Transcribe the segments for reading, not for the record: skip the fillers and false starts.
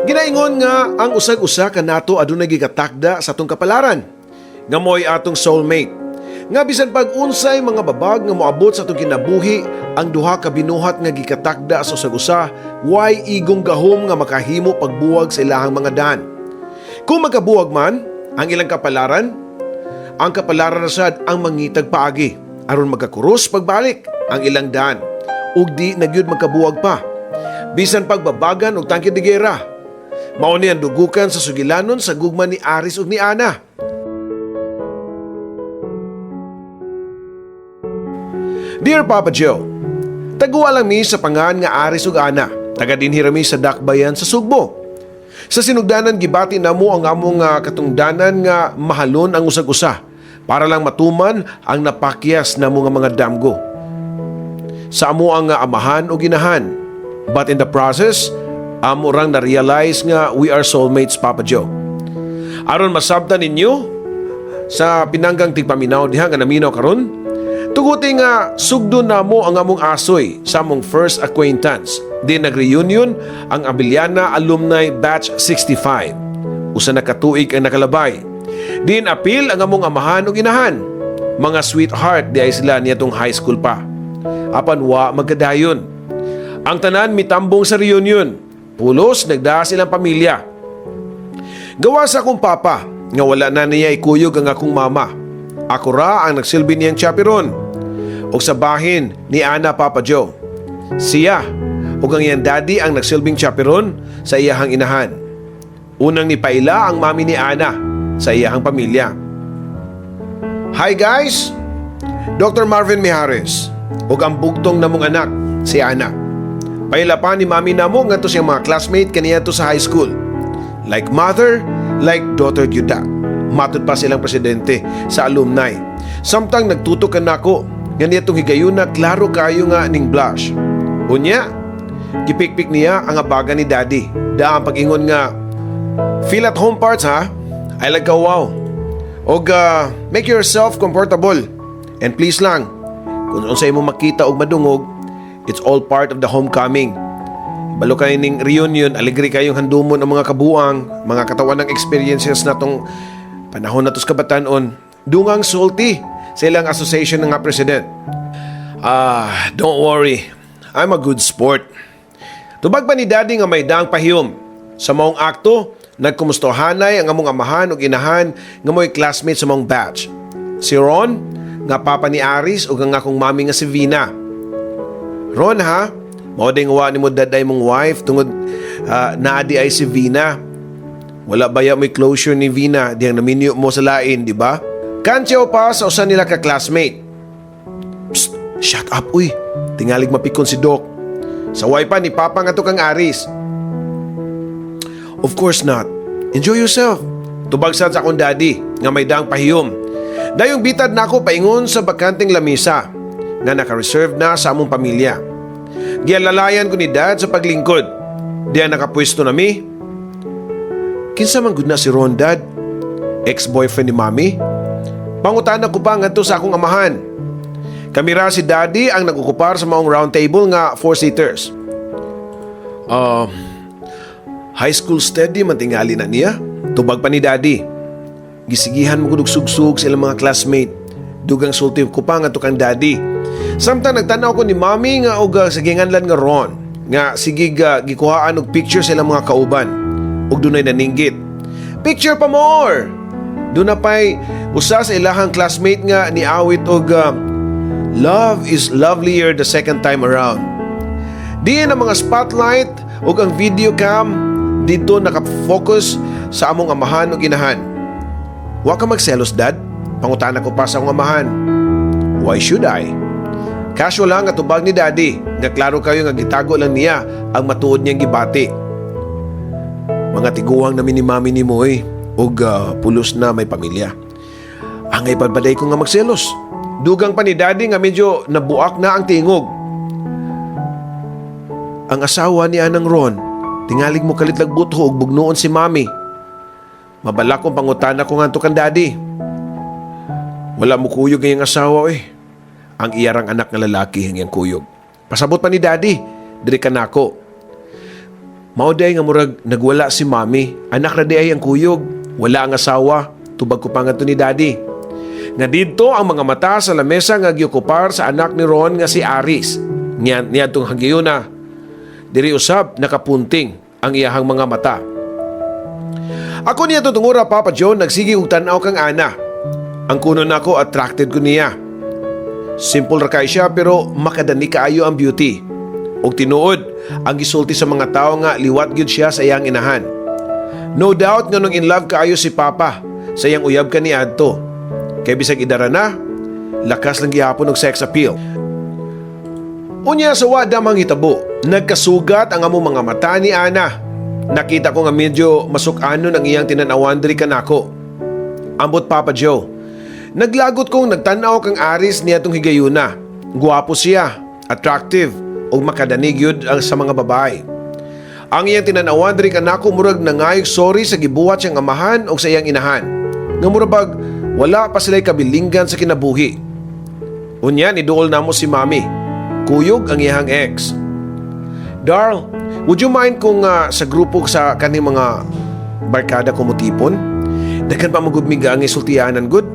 Ginaingon nga ang usag-usa kanato adunay gikatakda sa atong kapalaran nga mo'y atong soulmate. Nga bisan pag unsay mga babag nga moabot sa atong kinabuhi, ang duha ka binuhat nga gikatakda sa usag-usa, way igong gahom nga makahimo pagbuwag sa ilahang mga daan. Kung magkabuwag man ang ilang kapalaran, ang kapalaran na sad ang mangitag paagi aron magkakuros pagbalik ang ilang daan ug di na gyud magkabuwag pa. Bisan pagbabagan og tangke de gera. Mao ni ang dugukan sa sugilanon sa gugma ni Aris ug ni Ana. Dear Papa Joe, taguwa lang mi sa pangan nga Aris ug Ana. Taga dinhi ra mi sa Dakbayan sa Sugbo. Sa sinugdanan, gibati namo ang among katungdanan nga mahalon ang usag-usa para lang matuman ang napakyas namo nga mga damgo sa amo ang amahan o ginahan. But in the process, amo rang na-realize nga we are soulmates, Papa Joe. Aron masabtan ninyo sa pinanggang tigpaminaw diha nga naminaw karon, tuguti nga sugdon namo ang among asoy sa among first acquaintance. Di nag-reunion ang Abellana Alumni Batch 65. Usa na katuig ang nakalabay. Diin apil ang among amahan ug inahan. Mga sweetheart di ay sila niyatong high school pa. Apan wa magkadayon. Ang tanan mitambong sa reunion. Pulos nagdaa silang pamilya. Gawa sa akong papa nga wala na niya ikuyog ang akong mama. Ako ra ang nagsilbi niyang chaperon. Og sa bahin ni Ana, Papa Joe. Siya ug ang iyang daddy ang nagsilbing chaperon sa iyahang inahan. Unang nipaila ang mami ni Ana sa iyahang pamilya. Hi guys! Dr. Marvin Mijares ug ang bugtong namong anak, si Ana. Paila pa ni mami namo ngadto siyang mga classmate kaniadto sa high school. Like mother, like daughter gyud. Matud pa silang presidente sa alumni. Samtang nagtutok ka nako, nga niyatong higayuna klaro kayo nga ning blush. Unya, gipikpik niya ang abaga ni daddy. Da ang pag-ingon nga, "Feel at home parts ha? I like ka wow. Og make yourself comfortable. And please lang, kung unsay mo makita og madungog, it's all part of the homecoming. Balo kayo ning reunion, alegre kayong handumon ang mga kabuang, mga katawan ng experiences na tong panahon na tos kabatanon." Dungang sulti sa ilang association ng nga president. "Ah, don't worry. I'm a good sport." Tubag pa ni daddy nga may daang pahiyom. Sa maong akto, nagkumustohanay ang among amahan ug inahan nga mo'y classmate sa maong batch. Si Ron, nga papa ni Aris, ug ang akong mami nga si Vina. "Ron ha, mao ding wa nimo daday mong wife tungod naa di ay si Vina. Wala baya may closure ni Vina diyang naminyo mo sa lain, di ba?" Kantyaw pa sa usa nila ka classmate. "Psst, shut up uy. Tingalig mapikon si Doc." Saway pa ni Papa nga to kang Aris. "Of course not. Enjoy yourself." Tubag sad sa akong daddy nga may daang pahiyom. Dayong bitad nako paingon sa bakanteng lamisa nga naka-reserve na sa among pamilya. Gialalayan ko ni dad sa paglingkod. Diya nakapwesto na mi. "Kinsa man gud na si Ron, Dad? Ex-boyfriend ni Mami?" Pangutana ko pa ngadto sa akong amahan. Kami ra si Daddy ang nag-okupar sa maong round table nga four-seaters. "High school steady man tingali na niya." Tubag pa ni Daddy. "Gisigihan mo gud og sugsug sa ilang mga classmate." Dugang sulti ko pa ngadto kang Daddy. Samtang nagtanaw ko ni Mami nga og sa ginganlan nga Ron nga sige gikuhaan og picture sa ilang mga kauban ug dunay naninggit. "Picture pa more!" Duna pay usa sa ilahang classmate nga niawit og "Love is lovelier the second time around." Diin ang mga spotlight ug ang video cam dito naka-focus sa among amahan ug inahan. "Wa ka magselos, Dad?" Pangutana ko pa sa akong amahan. "Why should I?" Casual lang nga tubag ni Daddy, nga klaro kayo nga gitago lang niya ang matuod niyang gibati. "Mga tiguang namin ni Mami ni mo eh, ug pulos na may pamilya. Angay padpaday ko nga magselos." Dugang pa ni Daddy nga medyo nabuak na ang tingog. "Ang asawa ni Anang Ron, tingalig mo kalit buto ug bugnoon si Mami." Mabalak kong pangutana ko ngadto kan Daddy. "Wala mo kuyog ngayong asawa eh. Ang iyarang anak nga lalaki ang iyang kuyog." Pasabot pa ni Daddy, diri ka nako. Mao diay nga murag nagwala si Mami. Anak ra diay ang kuyog. Wala ang asawa. Tubag ko pa ngadto ni Daddy. Nga didto ang mga mata sa lamesa nga giokupar sa anak ni Ron nga si Aris. Niya niadtong hagiyuna. Diri usab nakapunting ang iyahang mga mata. Ako niya tutungura, Papa Joe, nagsige og tan-aw kang Ana. Ang kuno nako, attracted ko niya. Simple ra kay siya pero makadani kaayo ang beauty. Og tinuod, ang gisulti sa mga tao nga liwat gyud siya sa iyang inahan. No doubt nga nung in love kaayo si Papa sa iyang uyab kaniadto. Kay bisag idara na, lakas lang gihapon og sex appeal. Unya sa wada manghitabo, nagkasugat ang among mga mata ni Ana. Nakita ko nga medyo masuk-anon ang iyang tinanawan diri kanako. Ambot, Papa Joe, naglagot kong nagtan-aw kang Aris niya tong higayuna. Guwapo siya, attractive, ug makadani gyud ang sa mga babae. Ang iyang tinanawan diri kanako murag nangayog sorry sa gibuhat siyang amahan o sa iyang inahan. Nga murag bag, wala pa sila'y kabilinggan sa kinabuhi. Unya niduol namo si Mami. Kuyog ang iyang ex. "Darl, would you mind kung sa grupo sa kaning mga barkada ko motipon? Daghan pa man gud miga ang isultianan gud.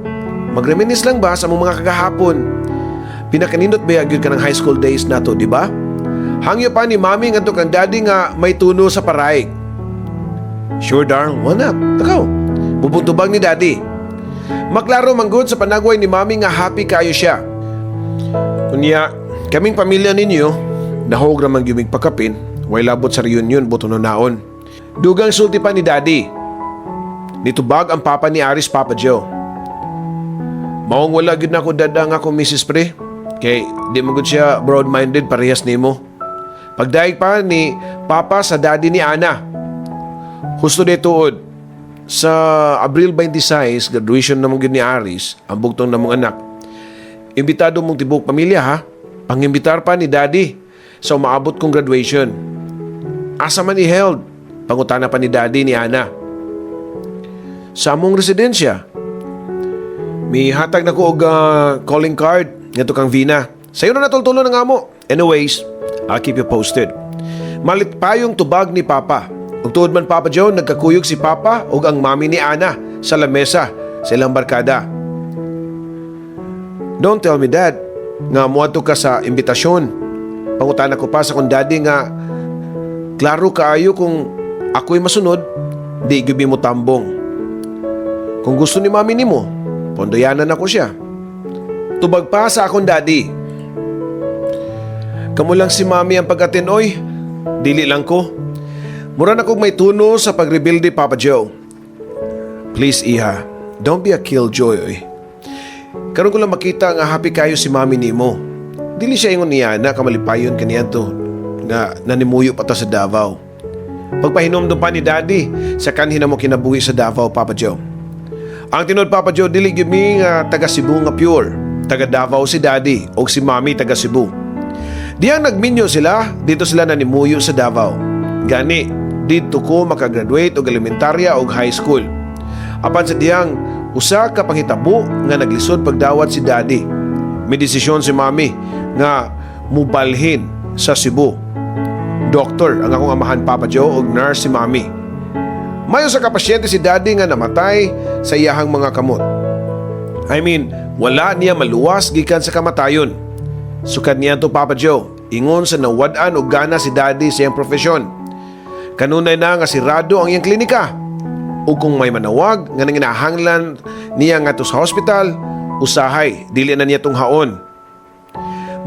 Magreminis lang ba sa among mga kagahapon? Pinakanindot ba gyud ka ng high school days nato, di ba?" Hangyo pa ni Mami ngadto kang Daddy nga may tuno sa paraig. "Sure, Darl, why not? Takaw." Bubuntubag ni Daddy. Maklaro manggod sa panagway ni Mami nga happy kayo siya. "Unya, kaming pamilya ninyo, nahog ra man gyud mig pakapin, way labot sa reunion buto naon." Dugang sulti pa ni Daddy. Nitubag ang papa ni Aris, Papa Joe. "Maong wala gyud nako dada nga akong Mrs. Pre. Kay di man gud siya broad-minded parehas nimo." Pagdaig pa ni Papa sa daddy ni Ana. "Husto de tuod. Sa Abril 26, graduation namong gyud ni Aris, ang bugtong namong anak. Imbitado mong tibok pamilya ha. Pangimbitar pa ni Daddy sa umaabot kong graduation." "Asa man i-held?" Pangutana pa ni Daddy ni Ana. "Sa among residensya. Mihatag na ko og calling card ngadto kang Vina. Sayo na natultulo ng amo. Anyways, I'll keep you posted." Malit payong tubag ni Papa. Ug tuod man, Papa Joe, nagkakuyog si Papa ug ang mami ni Ana sa lamesa sa ilang barkada. "Don't tell me, Dad, nga muadto ka sa imbitasyon." Pangutana ko pa sa kong daddy nga klaro kaayo kung ako'y masunod, di gyud mo tambong. "Kung gusto ni Mami nimo, pondoyanan ako siya." Tubag pa sa akong daddy. "Kamo lang si Mami ang pag-attend oy. Dili lang ko." Mura na kog may tuno sa pagrebuild, Papa Joe. "Please, iha, don't be a killjoy oy. Karon ko lang makita nga happy kayo si Mami nimo. Dili siya ingon niya na kamalipayon kaniadto nga nanimuyo pa ta sa Davao." Pagpahinomdom pa ni Daddy sa kanhi namo kinabuhi sa Davao, Papa Joe. Ang tinuod, Papa Joe, dili gyud mi nga taga Cebu nga pure. Taga Davao si Daddy o si Mami taga Cebu. Diyang nagminyo sila, dito sila nanimuyo sa Davao. Gani, didto ko makagraduate og elementarya og high school. Apan sa diyang usa ka panghitabo nga naglisod pagdawat si Daddy, may desisyon si Mami nga mubalhin sa Cebu. Doktor ang akong amahan, Papa Joe, og nurse si Mami. Mayo sa kapasyente si Daddy nga namatay sa iyahang mga kamot. I mean, wala niya maluwas gikan sa kamatayon. Sukad niya to, Papa Joe, ingon sa nawad-an og gana si Daddy sa iyang profesyon. Kanunay na nga sirado ang iyang klinika. O kung may manawag nga nanginahanglan niya ngadto sa hospital, usahay dili na niya tunghaon.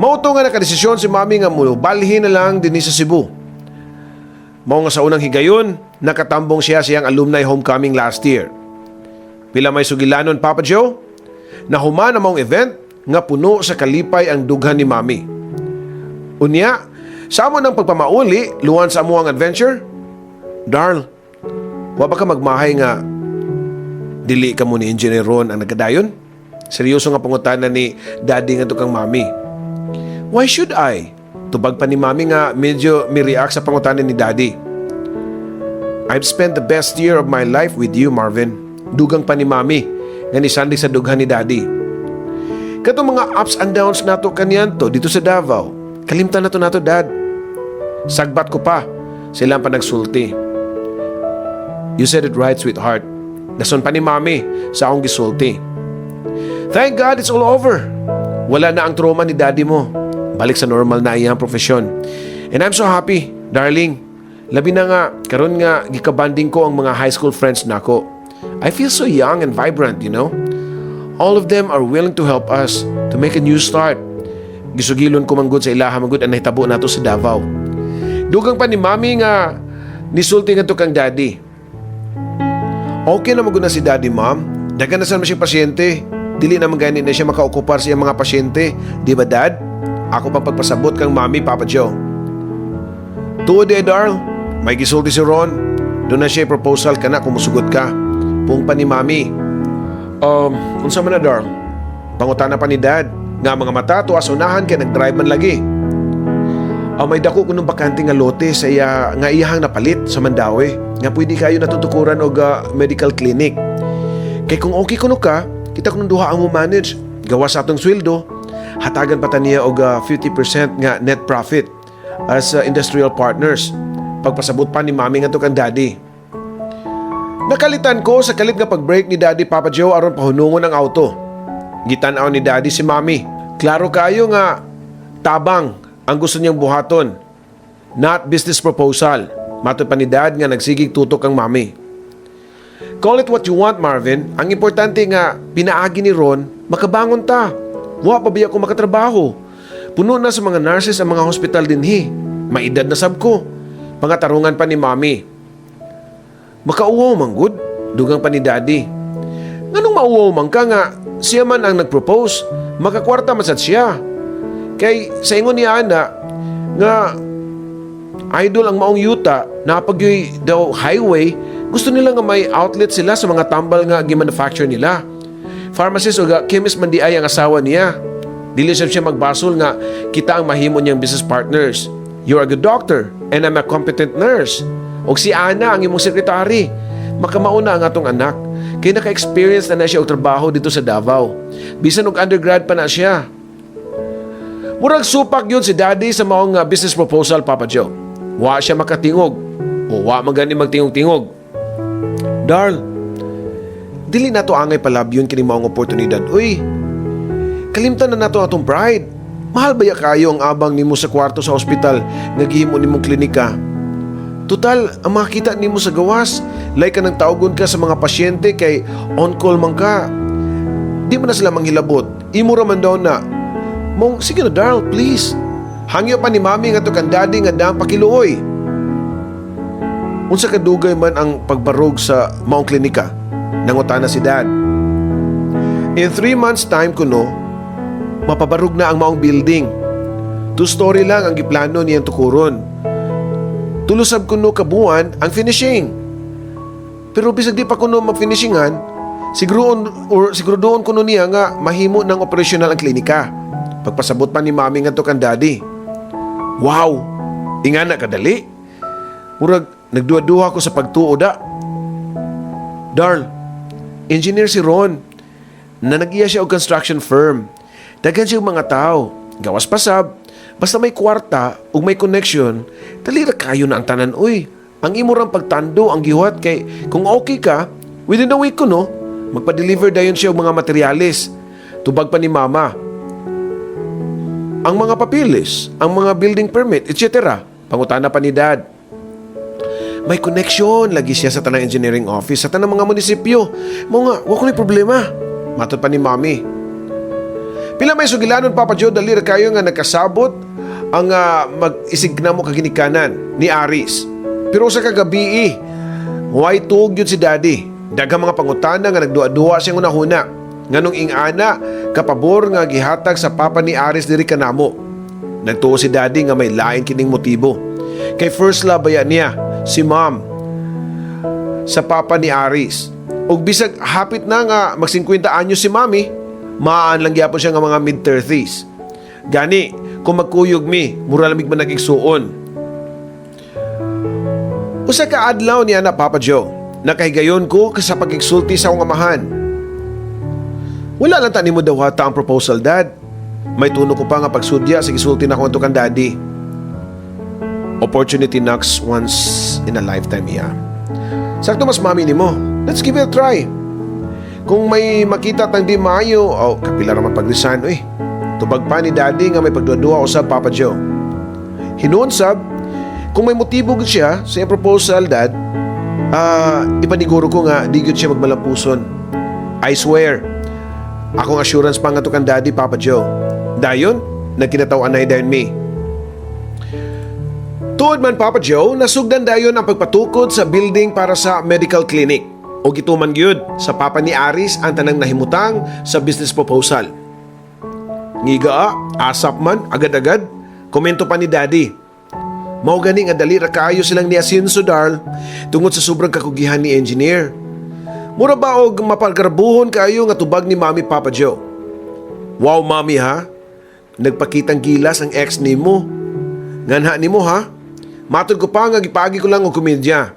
Mao to nga nakadesisyon si Mami nga mubalhin na lang dinhi sa Cebu. Mao nga sa unang higayon, nakatambong siya siyang alumni homecoming last year. Pila may sugilanon, Papa Joe, nahuman ang maong event nga puno sa kalipay ang dughan ni Mami. Unya, sa amo ng pagpamauli, luwan sa amo ang adventure, "Darl, wa ba ka magmahay nga dili ka mo ni Engineer Ron ang nagkadayon?" Seryoso nga pangutana ni Daddy nga kang Mami. "Why should I?" Tubag pa ni Mami nga medyo mi-react sa pangutana ni Daddy. "I've spent the best year of my life with you, Marvin." Dugang pa ni Mami nga nisandig sa dughan ni Daddy. "Katong mga ups and downs nato kaniadto dito sa Davao, kalimtan na to nato, Dad." Sagbat ko pa sa Sa ilang panagsulti. "You said it right, sweetheart," Dason pa ni Mami sa akong gisulti. "Thank God it's all over. Wala na ang trauma ni Daddy mo. Balik sa normal na iyang profesyon. And I'm so happy, darling. Labi na nga, karon nga gikabanding ko ang mga high school friends nako. I feel so young and vibrant. All of them are willing to help us to make a new start. Gisugilon ko manggod sa ilaha manggod ang nahitabo nato sa Davao." Dugang pa ni Mami nga nisulti ngadto kang Daddy. "Okay na maguna si Daddy, Mom. Daghan na sad man siya pasyente. Dili na man gani na siya makaokupar sa iyang mga pasyente. Di ba, Dad?" Ako pang pagpasabot kang Mami, Papa Joe. "Tuod eh, Darl. May gisulti si Ron. Duna siya proposal kana kung musugot ka." Pung pa ni Mami. "Unsa man na, Darl?" Pangutana pa ni Dad. Nga mga mata tuwa sa unahan kay nag-drive man lagi. "May dako kunong bakante nga lote sa iya nga iyahang napalit sa Mandaue nga pwede kayo natutukuran og medical clinic. Kay kung okay kuno ka, kita kunong duha ang mo manage. Gawa sa atong sweldo, hatagan pa ta niya og 50% nga net profit as industrial partners." Pagpasabot pa ni Mami ngadto kang Daddy. Nakalitan ko sa kalit nga pag-brake ni Daddy, Papa Joe, aron pahunungon ang auto. Gitan-aw ni Daddy si Mami. Klaro kayo nga tabang ang gusto niyang buhaton. Not business proposal. Matod pa ni Dad nga nagsigig tutok ang Mami. "Call it what you want, Marvin. Ang importante nga pinaagi ni Ron, makabangon ta. Wa pa biya ko makatrabaho. Puno na sa mga nurses ang mga hospital dinhi. Maedad na sab ko." Pangatarungan pa ni Mami. "Makauwaw man gud," dugang pa ni Daddy. "Nganong mauwaw man ka nga siya man ang nag-propose, makakwarta man sad siya. Kay sa ingon ni Ana nga idol ang maong yuta naa pa gyoy daw highway, gusto nila nga may outlet sila sa mga tambal nga gi-manufacture nila. Pharmacist o chemist man di ay ang asawa niya. Dili siya magbasol nga kita ang mahimo niyang business partners. You're a good doctor and I'm a competent nurse. Og si Ana ang imong sekretary. Makamauna ang atong anak. Kay naka-experience na na siya og trabaho dito sa Davao. Bisan og undergrad pa na siya." Murag supak yun si Daddy sa maong business proposal, Papa Joe. Wa siya makatingog. O wa man gani magtingog-tingog. "Darl, dili nato angay palabyon kini maong oportunidad. Uy, kalimtan na nato atong pride. Mahal baya kayo ang abang nimo sa kwarto sa ospital nga gihimo nimong klinika? Total, ang makita nimo sa gawas, like ka nang tawgon ka sa mga pasyente kay on call man ka. Di man na sila manghilabot. Imo ra man daw na. Mong, sige na, Darl, please." Hangyo pa ni Mami ngadto kang Daddy nga daang pakiluoy. "Unsa kadugay man ang pagbarog sa maong klinika?" Nangutana si Dad. "In 3 months time kuno, mapabarog na ang maong building. Two-story lang ang giplano niyang tukuron. 3 sab kuno ka buwan ang finishing. Pero bisag di pa kuno mag-finishingan, siguro or siguraduhon kuno niya nga mahimo ng operational ang klinika." Pagpasabot pa ni Mami ngadto kang Daddy. "Wow! Ingana kadali? Murag nagduha-duha ko sa pagtuo da." "Darl, engineer si Ron. Na nag-iya siya og construction firm. Daghan siya og mga tao. Gawas pasab, basta may kwarta ug may connection, dali ra kayo na ang tanan, uy. Ang imo rang pagtando ang gihuhat kay kung okay ka, within a week kuno, magpa-deliver dayon siya og mga materyales." Tubag pa ni Mama. "Ang mga papilis, ang mga building permit, etc.?" Pangutana pa ni Dad. "May connection lagi siya sa tanang engineering office, sa tanang mga munisipyo. Mao nga, wa ko ni problema." Matod pa ni Mami. Pila may sugilanon, Papa Joe, dali ra kayo nga nagkasabot ang mag-isig namo kaginikanan ni Aris. Pero sa kagabi, way tuog yun si Daddy. Daghang mga pangutana nga nagduha-duha siyang hunahuna. Nganong ingana kapabor nga gihatag sa papa ni Aris diri kanamo. Nagtuo si Daddy nga may lain kining motibo. Kay first love baya niya si Mom sa papa ni Aris. Ug bisag hapit na nga mag 50 anyos si Mami, maan lang gyapon siya nga mga mid-30s. Gani, kung magkuyog mi, mura lamig man nag-igsuon. Usa ka adlaw niya na, Papa Joe, nakahigayon ko sa pagigsulti sa akong amahan. "Wala lang ta nimo dawata ang proposal, Dad." May tuno ko pa nga pagsudya sa gisulti na ko kan Daddy. Opportunity knocks once in a lifetime, iya. Sakto mas mami nimo. Let's give it a try. Kung may makita tang di maayo, oh, kapila ra man pag-resign, uy. Tubag pa ni Daddy nga may pagduwa usab, Papa Joe. Hinuon sab, kung may motibo gud siya sa iyang proposal, Dad, ipaniguro ko nga di gyud siya magmalampuson. I swear. Akong assurance pa nga to kang Daddy, Papa Joe. Dayon, nagkinataw-an na dayon mi. Tuod man, Papa Joe, nasugdan dayon ang pagpatukod sa building para sa medical clinic. O gituman gyud sa papa ni Aris ang tanang nahimutang sa business proposal. Ngiga, asap man, agad-agad. Komento pa ni Daddy. Mao gani nga dali ra kaayo silang ni Asinso, Darl, tungod sa sobrang kakugihan ni engineer. Mura ba og mapagarbuhon kaayo nga tubag ni Mami, Papa Joe. Wow, Mami, ha? Nagpakitang gilas ang ex nimo. Nganha nimo ha? Matod ko pa nga gipagi ko lang og komedya.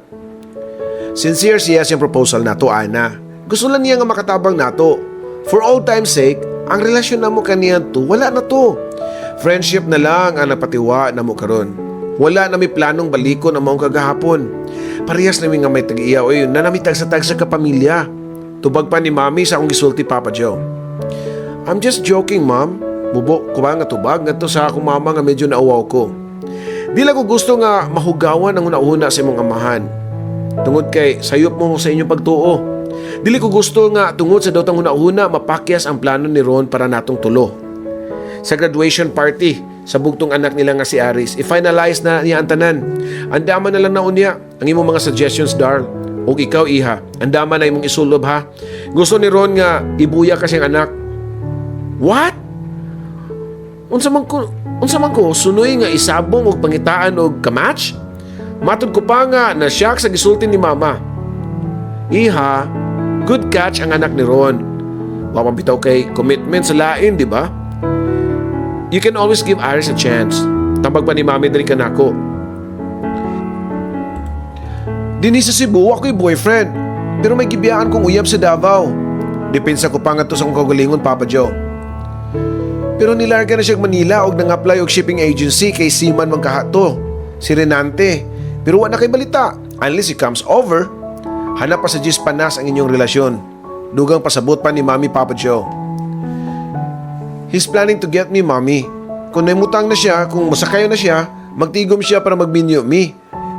Sincere siya siyang proposal nato, Ana. Gusto lang niya nga makatabang nato. For all time's sake, ang relasyon namo kaniya to, wala na to. Friendship na lang ang napatiwa namo karon. Wala na may planong balikon ang maong kagahapon. Parehas nami nga may tag-iya oy, na nami tagsa-tagsa ka pamilya. Tubag pa ni Mami sa akong gisulti, Papa Joe. I'm just joking, Mom. Mubo ko ba nga tubag ngadto sa akong mama nga medyo nauwaw ko. Di lang ko gusto nga mahugawan ang una-una sa imong amahan. Tungod kay sayop mo sa inyong pagtuo. Dili ko gusto nga tungod sa dawtang una-una mapakyas ang plano ni Ron para natong tulo. Sa graduation party sa bugtong anak nila nga si Aris, i-finalize na niya ang tanan. Andaman na lang na unya ang imong mga suggestions, Darl. Og ikaw, iha, andaman na imong isulob ha. Gusto ni Ron nga ibuya ka siyang anak. What? Unsa man ko sunoy nga isabong og pangitaan og kamatch? Matod ko pa nga na shock sa gisulti ni Mama. Iha, good catch ang anak ni Ron. Wa man bitaw kay commitment sa lain, di ba? You can always give Aris a chance. Tambag pa ni Mami diri kanako. Dinhi sa Cebu, ako'y boyfriend. Pero may gibiyaan kong uyab sa Davao. Depensa ko pa nga to sa akong kaugalingon, Papa Joe. Pero nilarga na siya Manila og nang-apply og shipping agency kay seaman man kahato. Si Renante. Pero wa na kay balita. Unless he comes over, hanap pa sa Diyos panas ang inyong relasyon. Dugang pasabot pa ni Mami, Papa Joe. He's planning to get me, Mommy. Kung naimutang na siya, kung masakayo na siya, magtigom siya para magminyo mi.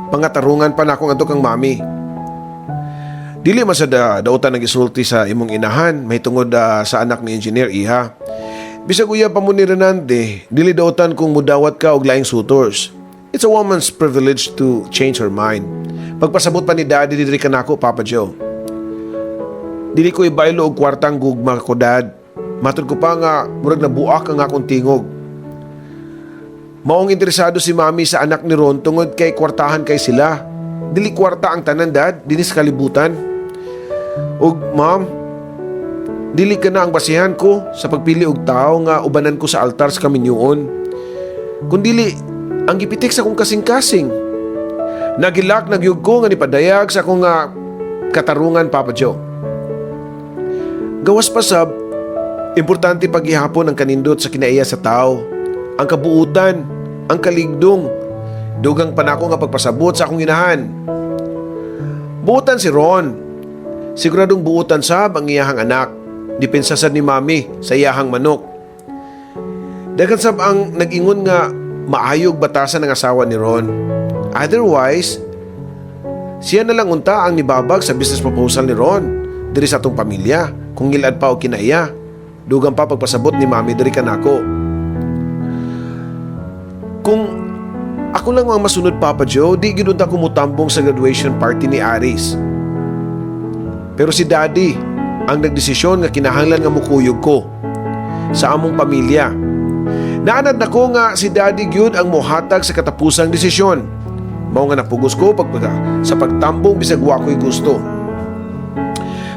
Pangatarungan pa na akong ato kang Mami. Dili man sa dautan nag isulti sa imong inahan, may tungod sa anak ni engineer, iha. Bisag uyab pa mo ni Renante, dili dautan kung mudawat ka og laing suitors. It's a woman's privilege to change her mind. Pagpasabot pa ni Daddy diri kanako, Papa Joe. Dili ko ibaylo og kwartang gugma ko, Dad. Matod ko pa nga murag nabuak ang akong tingog. Maong interesado si Mami sa anak ni Ron tungod kay kwartahan kay sila. Dili kwarta ang tanan, Dad, dinhi sa kalibutan. Ug Mom, dili ka na ang basihan ko sa pagpili og tao nga ubanan ko sa altar sa kaminyuon. Kun dili ang gipitik sa akong kasing-kasing. Nagilak nagyug ko nga nipadayag sa akong katarungan, Papa Joe. Gawas pa sab, importante paghihapon ang kanindot sa kinaiya sa tao. Ang kabuutan, ang kaligdong. Dugang pa nako nga pagpasabot sa akong inahan. Buutan si Ron. Siguradong buutan sab ang iyahang anak. Depensa sad ni Mami sa iyahang manok. Daghan sab ang nag-ingon nga maayog batasan ng asawa ni Ron. Otherwise, siya na lang unta ang nibabag sa business proposal ni Ron diri sa atong pamilya kung ngilad pa og kinaiya. Dugang pa pagpasabot ni Mami diri kanako. Kung ako lang ang masunod, Papa Joe, di gyud unta ko mutambong sa graduation party ni Aris. Pero si Daddy ang nagdesisyon nga kinahanglan nga mukuyog ko sa among pamilya. Naanad na ko nga si Daddy gyud ang mohatag sa katapusang desisyon. Mao nga napugos ko sa pagtambong bisag wa ko'y gusto.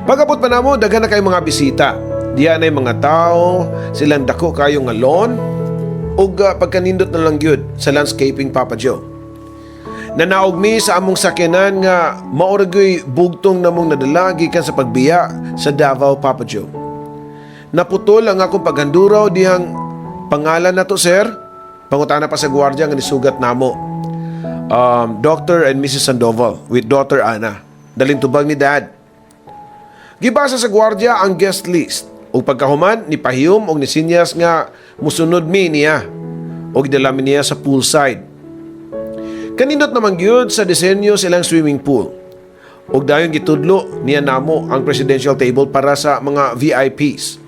Pag-abot pa namo, daghan na kay mga bisita. Diya na yung mga tao, silang dako kayo nga lawn, ug pagkanindot na lang gyud sa landscaping, Papa Joe. Nanaog mi sa among sakyanan nga mao ra gyoy bugtong namong nadala gikan sa pagbiya sa Davao, Papa Joe. Naputol ang akong paghanduraw dihang, "Pangalan na to, sir?" Pangutana pa sa gwardiya nga nisugat namo. Dr. and Mrs. Sandoval with daughter Ana. Daling tubag ni Dad. Gibasa sa gwardiya ang guest list. Ug pagkahuman, ni pahiyom og nisinyas nga musunod mi niya. Og gidala mi niya sa poolside. Kanindot naman gyud sa disenyo sa ilang swimming pool. Og dayon gitudlo niya namo ang presidential table para sa mga VIPs.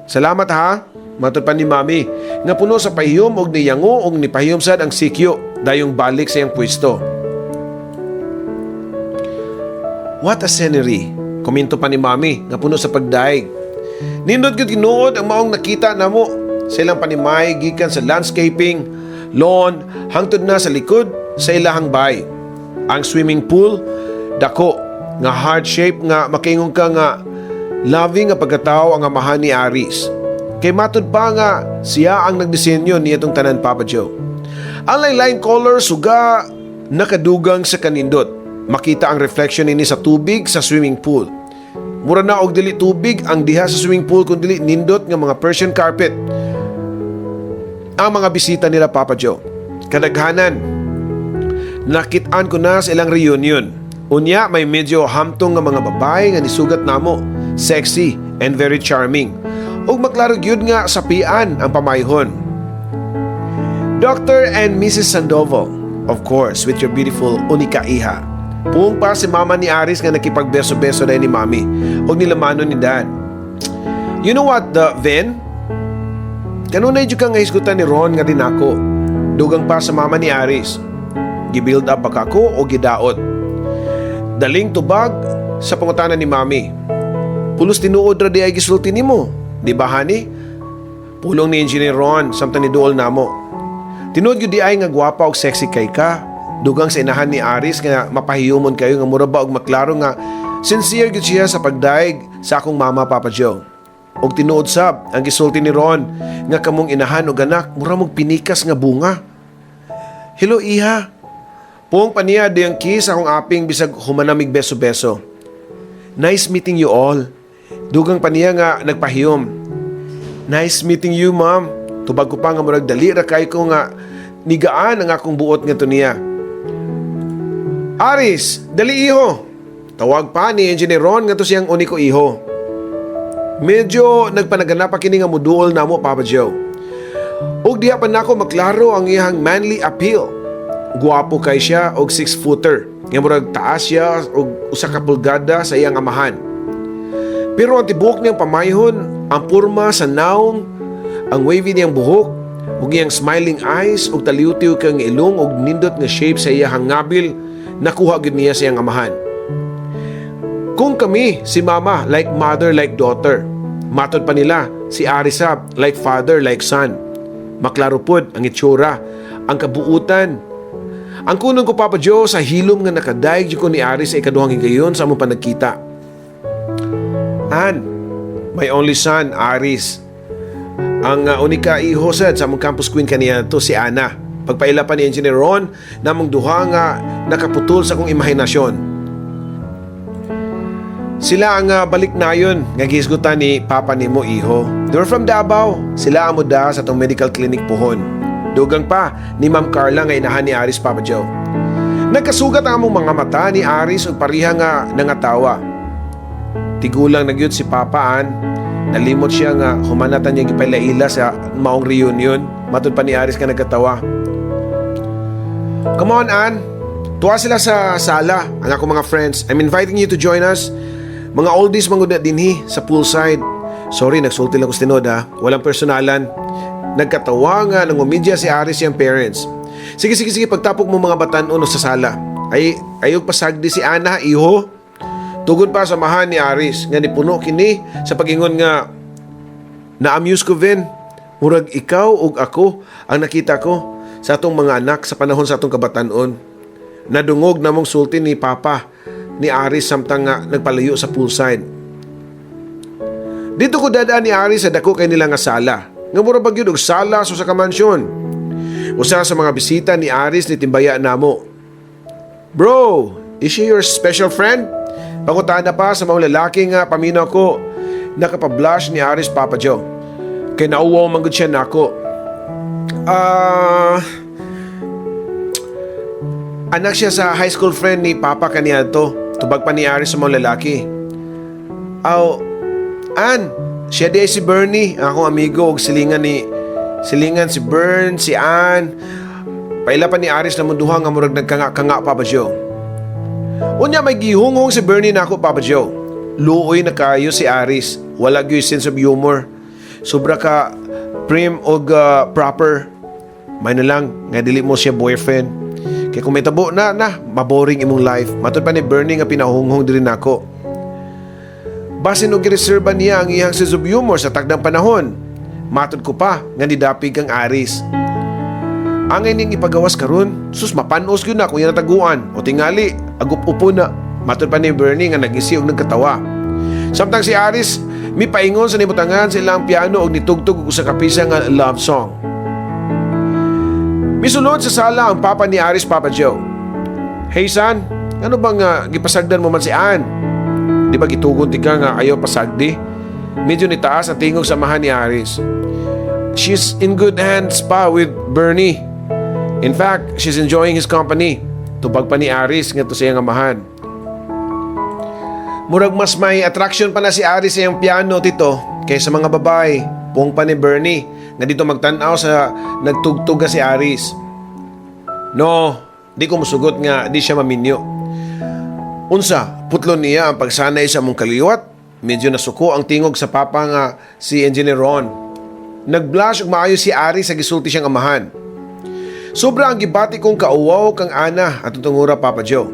"Salamat ha," matod pa ni Mami, nga puno sa pahiyom og niyango og nipahiyom sad ang sikyo dayong balik sa iyang pwesto. "What a scenery," komento pa ni Mami nga puno sa pagdaig. Nindot gyud tinuod ang maong nakita namo sa ilang panimay gikan sa landscaping, lawn, hangtod na sa likod sa ilahang bay. Ang swimming pool, dako, nga heart shape nga makaingon ka nga loving nga pagkatao ang amahan ni Aris. Kay matud pa nga siya ang nagdisenyo niya tanan, Papa Joe. Ang lain-lain color suga nakadugang sa kanindot. Makita ang reflection ini sa tubig sa swimming pool. Mura na og dili tubig ang diha sa swimming pool kun dili nindot nga mga Persian carpet. Ang mga bisita nila, Papa Joe, kadaghanan, nakit-an ko na sa ilang reunion. Unya may medyo hamtong nga mga babae nga nisugat namo, sexy and very charming. Ug maklaro gyud nga sapian ang pamayhon. "Dr. and Mrs. Sandoval, of course, with your beautiful unika iha." Puong pa si mama ni Aris nga nakipagbeso-beso dahil ni Mami ug nilamanon ni Dad. "You know what, the Vin? Kanunay jud ka nga hisgutan ni Ron nga dinako." Dugang pa sa mama ni Aris. Gibuild up ba kako o gidaot? Daling tubag sa pangutana ni Mami. "Pulos tinuod ra di ay gisulti nimo. Di ba, honey?" Pulong ni Engineer Ron samtang niduol namo. "Tinuod gyud di ay nga gwapa og sexy kay ka." Dugang sa inahan ni Aris nga mapahiyumon kayo nga mura ba og maklaro nga sincere gyud siya sa pagdaig sa akong mama, Papa Joe. Og tinuod sab ang gisulti ni Ron nga kamong inahan og anak mura mog pinikas nga bunga. "Hello, iha." Puong pa niya diyang kiss akong aping bisag humanamig beso-beso. "Nice meeting you all." Dugang pa niya nga nagpahiyom. "Nice meeting you, Mom." Tubag ko pa nga murag dali ra kay ko nga nigaan ang akong buot ngadto niya. "Aris, dali iho." Tawag pa ni Engineer Ron ngadto siyang uniko iho. Medyo nagpanaganap pa kini nga muduol namo, Papa Joe. Ug diha pa nako maklaro ang iyang manly appeal. Guwapo kay siya og 6-footer. Nga murag taas siya og 1 ka pulgada sa iyang amahan. Pero ang tibuok niyang pamayhon, ang porma sa nawong, ang wavy niyang buhok, ug iyang smiling eyes, ug taliyutiw kang ilong ug nindot nga shape sa iyang ngabil, nakuha gyud niya sa iyang amahan. Kung kami, si Mama, like mother, like daughter. Matod pa nila, si Arisab, like father, like son. Maklaro pod ang itsura, ang kabuutan. Ang kunon ko, Papa Joe, sa hilom nga nakadaig jud ko ni Aris sa ikaduhang higayon sa among panagkita. "An, my only son, Aris. Ang unika iho sad sa among campus queen kaniya to si Ana." Pagpaila pa ni Engineer Ron namong duha nga nakaputol sa akong imahinasyon. "Sila ang balik nayon nga gihisgutan ni Papa nimo, iho. They were from Davao. Sila ang muda sa tong medical clinic puhon." Dugang pa ni Ma'am Carla nga inahan ni Aris, Papa Joe. Nagkasugat ang among mga mata ni Aris ug pareha nga nangatawa. "Tigulang na gyud si Papa, An. Nalimot siya nga humanatan niya gipailaila sa maong reunion." Matod pa ni Aris nga nagkatawa. "Come on, Ann. Tuwa sila sa sala, ang akong mga friends. I'm inviting you to join us. Mga oldies man gud na dinhi sa poolside. Sorry, nagsulti lang ko sa tinuod ha. Walang personalan." Nagkatawa nga nang umidya si Aris siyang parents. "Sige, sige, sige, pagtapok mo mga batan-on sa sala. Ay, ayog pasagdi si Ana, iho." Tugon pa sa amahan ni Aris nga nipuno kini sa pagingon nga, "Na-amuse ko, Vin. Murag ikaw ug ako ang nakita ko sa atong mga anak sa panahon sa atong kabatanon." Nadungog namong sulti ni Papa ni Aris samtang nga nagpalayo sa poolside. Dito ko dadaan ni Aris sa dako kay nila nga sala. Nga mura ba gyud og sala sa usa ka mansyon. Usa sa mga bisita ni Aris ni timbaya namo. "Bro, is she your special friend?" Pangutana pa sa mga lalaki nga paminaw ko. Nakapa-blush ni Aris, Papa Joe. Kay nauwaw man gud siya nako. Ah, Anak siya sa high school friend ni Papa kaniadto. Tubag pa ni Aris sa mga lalaki. Aw, An, siya di ay si Bernie, ang akong amigo og silingan ni silingan si Bern, si Ann. Paila pa ni Aris na munduha nga murag nagkanga-kanga, Papa Joe. Unya may gihunghong si Bernie nako, Papa Joe. Luoy na kayo si Aris. Wala gyud sense of humor. Sobra ka prim og proper. May na lang nga dili mo siya boyfriend. Kay kung may tabo na na, maboring imong life. Matod pa ni Bernie nga pinahunghong diri nako. Basin og gireserba niya ang iyang sense of humor sa takdang panahon. Matod ko pa nga nidapig kang Aris. Ang ining ipagawas karon, sus, mapanos gyud na kung iya nataguan o tingali agup-upo na. Matod pa ni Bernie nga nagisi og nagkatawa. Samtang si Aris mipaingon sa nibutangan sa ilang piano og nitugtog og usa ka pisa nga love song. Misulod sa sala ang papa ni Aris, Papa Joe. "Hey son, ano bang gipasagdan mo man si Ann? Di ba gitugon ti ka nga ayaw pasagdi?" Medyo nitaas ang tingog sa amahan ni Aris. "She's in good hands pa with Bernie. In fact, she's enjoying his company." Tubag pa ni Aris ngadto sa iyang amahan. "Murag mas may attraction pa na si Aris sa iyang piano, Tito, kaysa mga babae." Pung pa ni Bernie nga dito magtan-aw sa nagtugtog ka si Aris. "No, di ko musugot nga di siya maminyo. Unsa, putlon niya ang pagsanay sa among kaliwat?" Medyo nasuko ang tingog sa papa nga si Engineer Ron. Nag-blush og maayo si Aris sa gisulti siyang amahan. Sobra ang gibati kong kauwaw kang Ana at tungura, Papa Joe.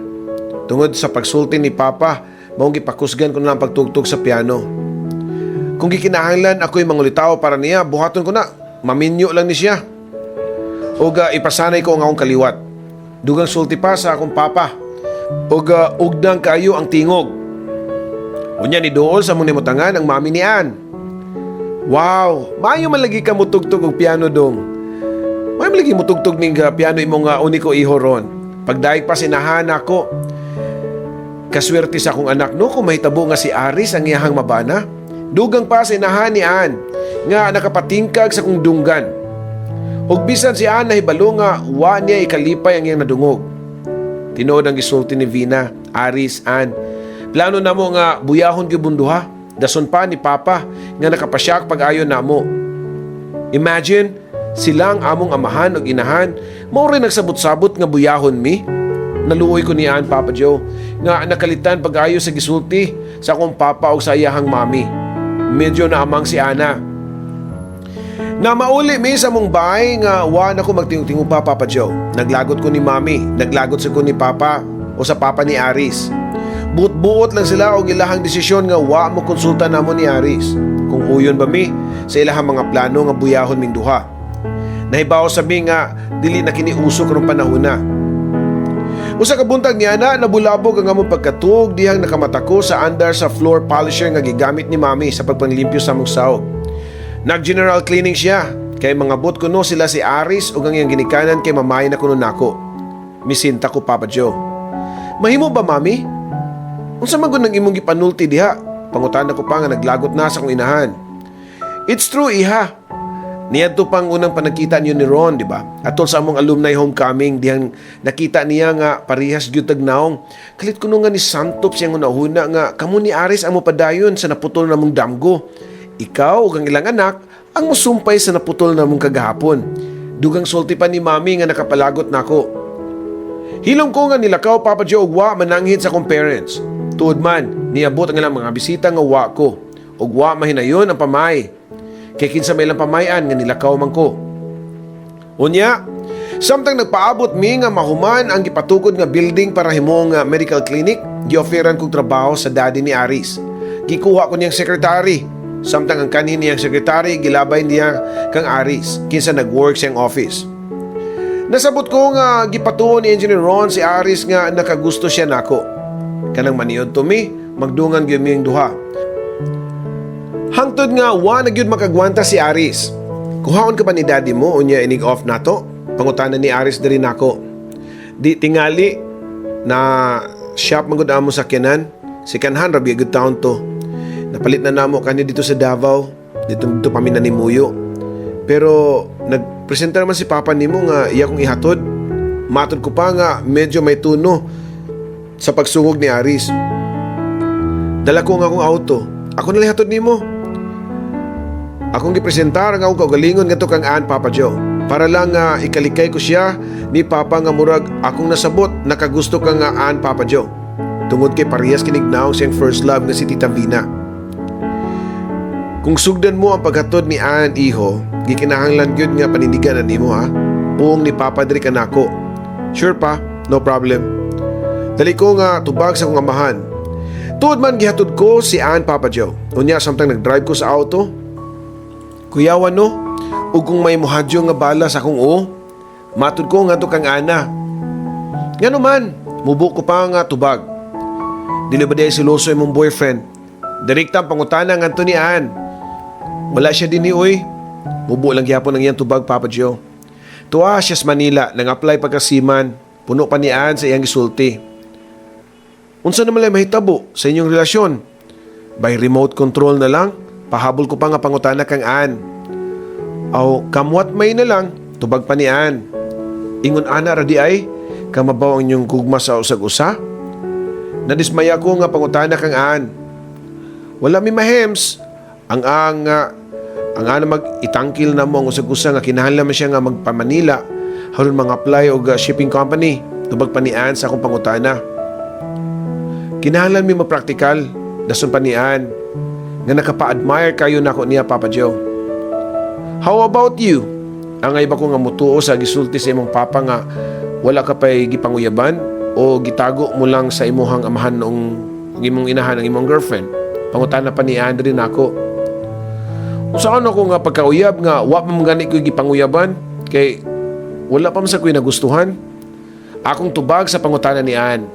Tungod sa pagsulti ni Papa, maong gipakusgan ko na ang pagtugtog sa piano. Kung gikinahanglan ako'y mangulitaw para niya, buhaton ko na. Maminyo lang ni siya. Ug ipasanay ko ang akong kaliwat. Dugang sulti pa sa akong papa. Ug ugdang kayo ang tingog. Unya ni duol sa among nimutangan ang mami ni Ann. "Wow, maayo man lagi ka mutugtog og piano, dong. Maayo man lagi mutugtog ning piano imong uniko iho Ron." Pagdaig pa sinahan ako. "Kaswerte sa akong anak no kung mahitabo nga si Aris ang iyahang mabana." Dugang pa sa inahan ni Ann nga nakapatingkag sa kong dunggan. Ug bisan si Ann nahibalo nga wa niya ikalipay ang iyang nadungog. Tinuod ang gisulti ni Vina, Aris, Ann. Plano namo nga buyahon gyud bunduha. Dason pa ni Papa nga nakapasyak pag-ayo namo. Imagine, silang among amahan ug inahan, mao rin nagsabot-sabot nga buyahon mi. Naluoy ko ni Ann, Papa Joe, nga nakalitan pag-ayo sa gisulti sa akong papa ug sa iyahang mami. Medyo naamang si Ana. Na mauli mi sa mong bahay nga wa na ko magtingog-tingog pa, Papa Joe. Naglagot ko ni Mami, naglagot sa ko ni Papa o sa papa ni Aris. Buot-buot lang sila og ilahang desisyon nga wa mo konsulta namo ni Aris kung uyon ba mi sa ilahang mga plano nga buyahon ming duha. Nahibaw sa mi nga dili na kini uso karong panahon na. Usa ka buntag niya na nabulabog ang among pagkatuog dihang nakamata ko sa andar sa floor polisher nga gigamit ni Mami sa pagpanglimpyo sa among saog. Nag-general cleaning siya kay mangabot kuno sila si Aris ug ang iyang ginikanan kay mamay na kuno nako. Misinta ko, Papa Joe. "Mahimo ba, Mami? Unsa man gud nang imong gipanulti diha?" Pangutana ko pa nga naglagot na sa akong inahan. "It's true, iha. Niadto pang unang panagkita niyo ni Ron, di ba? Atol sa among alumni homecoming, dihang nakita niya nga parehas gyud tag naong. Kalit kuno nga ni santop siyang hunahuna nga kamo ni Aris ang mopadayon sa naputol namong damgo. Ikaw ug ang ilang anak ang musumpay sa naputol namong kagahapon." Dugang sulti pa ni Mami nga nakapalagot nako. Hilom ko nga nilakaw, Papa Joe, ug wa mananghid sa akong parents. Tuod man, niabot ang ilang mga bisita nga wa ko. Ug wa mahinayon ang pamay. Kay kinsa may ilang pamayan nga nilakaw man ko. Unya, samtang nagpaabot mi nga mahuman ang gipatukod nga building para himong medical clinic, giofferan kog trabaho sa daddy ni Aris. Gikuha ko niyang secretary. Samtang ang kanhi niyang secretary gilabay niya kang Aris, kinsa nag-work sa iyang office. Nasabot ko nga gipatuo ni Engineer Ron si Aris nga nakagusto siya nako. Kanang maniod to mi, magdungan gyud ming duha. Hangtod nga wa na gyud makagwanta si Aris. "Kuhaon ka ba ni daddy mo unya inig off nato?" Pangutana ni Aris diri nako. "Di tingali na shop man gud amo sakyanan. Second hand ra good town to. Napalit na namo kani dito sa Davao. Dito dito pa mi nanimuyo. Pero nagpresenta naman si Papa nimo nga iya kong ihatod." Matod ko pa nga medyo may tuno sa pagsungog ni Aris. Dala ko ang akong auto. Ako na hatod nimo. Akong gipresentar ang akong kaugalingon ngadto kang Ann, Papa Joe. Para lang nga ikalikay ko siya ni Papa nga murag akong nasabot nakagusto ka nga Ann, Papa Joe. Tungod kay parehas kinig naong siyang first love nga si Tita Vina. Kung sugdan mo ang paghatod ni Ann, iho, gikinahanglan gyud nga panindigan na nimo ha. Puong ni Papa diri kanako. Sure pa, no problem. Dali ko nga tubag sa akong amahan. Tuod man gihatod ko si Ann, Papa Joe. Unya samtang nag-drive ko sa auto, kuyawan no, ug kung may muhadyo nga bala sa akong uo, matud ko ngadto kang Ana. Ngano man, mubo ko pa nga tubag. Dili ba diay siloso imong boyfriend? Direkta ang pangutana ngadto ni Ann. Wala siya dinhi oy. Mubo lang gyapon ang iyang tubag, Papa Joe. Tuwa siya sa Manila, nang-apply pagkasiman. Puno pa ni Ann sa iyang gisulti. Unsa naman lay mahitabo sa inyong relasyon? By remote control na lang, pahabol ko pa nga pangutana kang Ann. Aw, come what may na lang, tubag pa ni Ann. Ingon ana ra di ay, kamabaw ang inyong gugma sa usag-usa? Nadismaya ko nga pangutana kang Ann. Wala mi mahems. Ang ana mag itangkil na mo ang usag-usa nga kinahanglan man siya nga magpa-Manila aron mga apply og shipping company. Tubag pa ni Ann sa akong pangutana. Kinahanglan mi mapraktikal, dason pa ni Ann, nga nakapa-admire kayo nako niya, Papa Joe. How about you? Angay ba ko nga mutuo sa gisulti sa imong papa nga wala ka pa'y gipanguyaban o gitago mo lang sa imuhang amahan noong imong inahan ang imong girlfriend? Pangutana pa ni Andre nako. Unsaon ako nga pagkauyab nga wa pa man gani ko'y gipanguyaban kay wala pa man sa ko'y nagustuhan? Akong tubag sa pangutana ni Ann.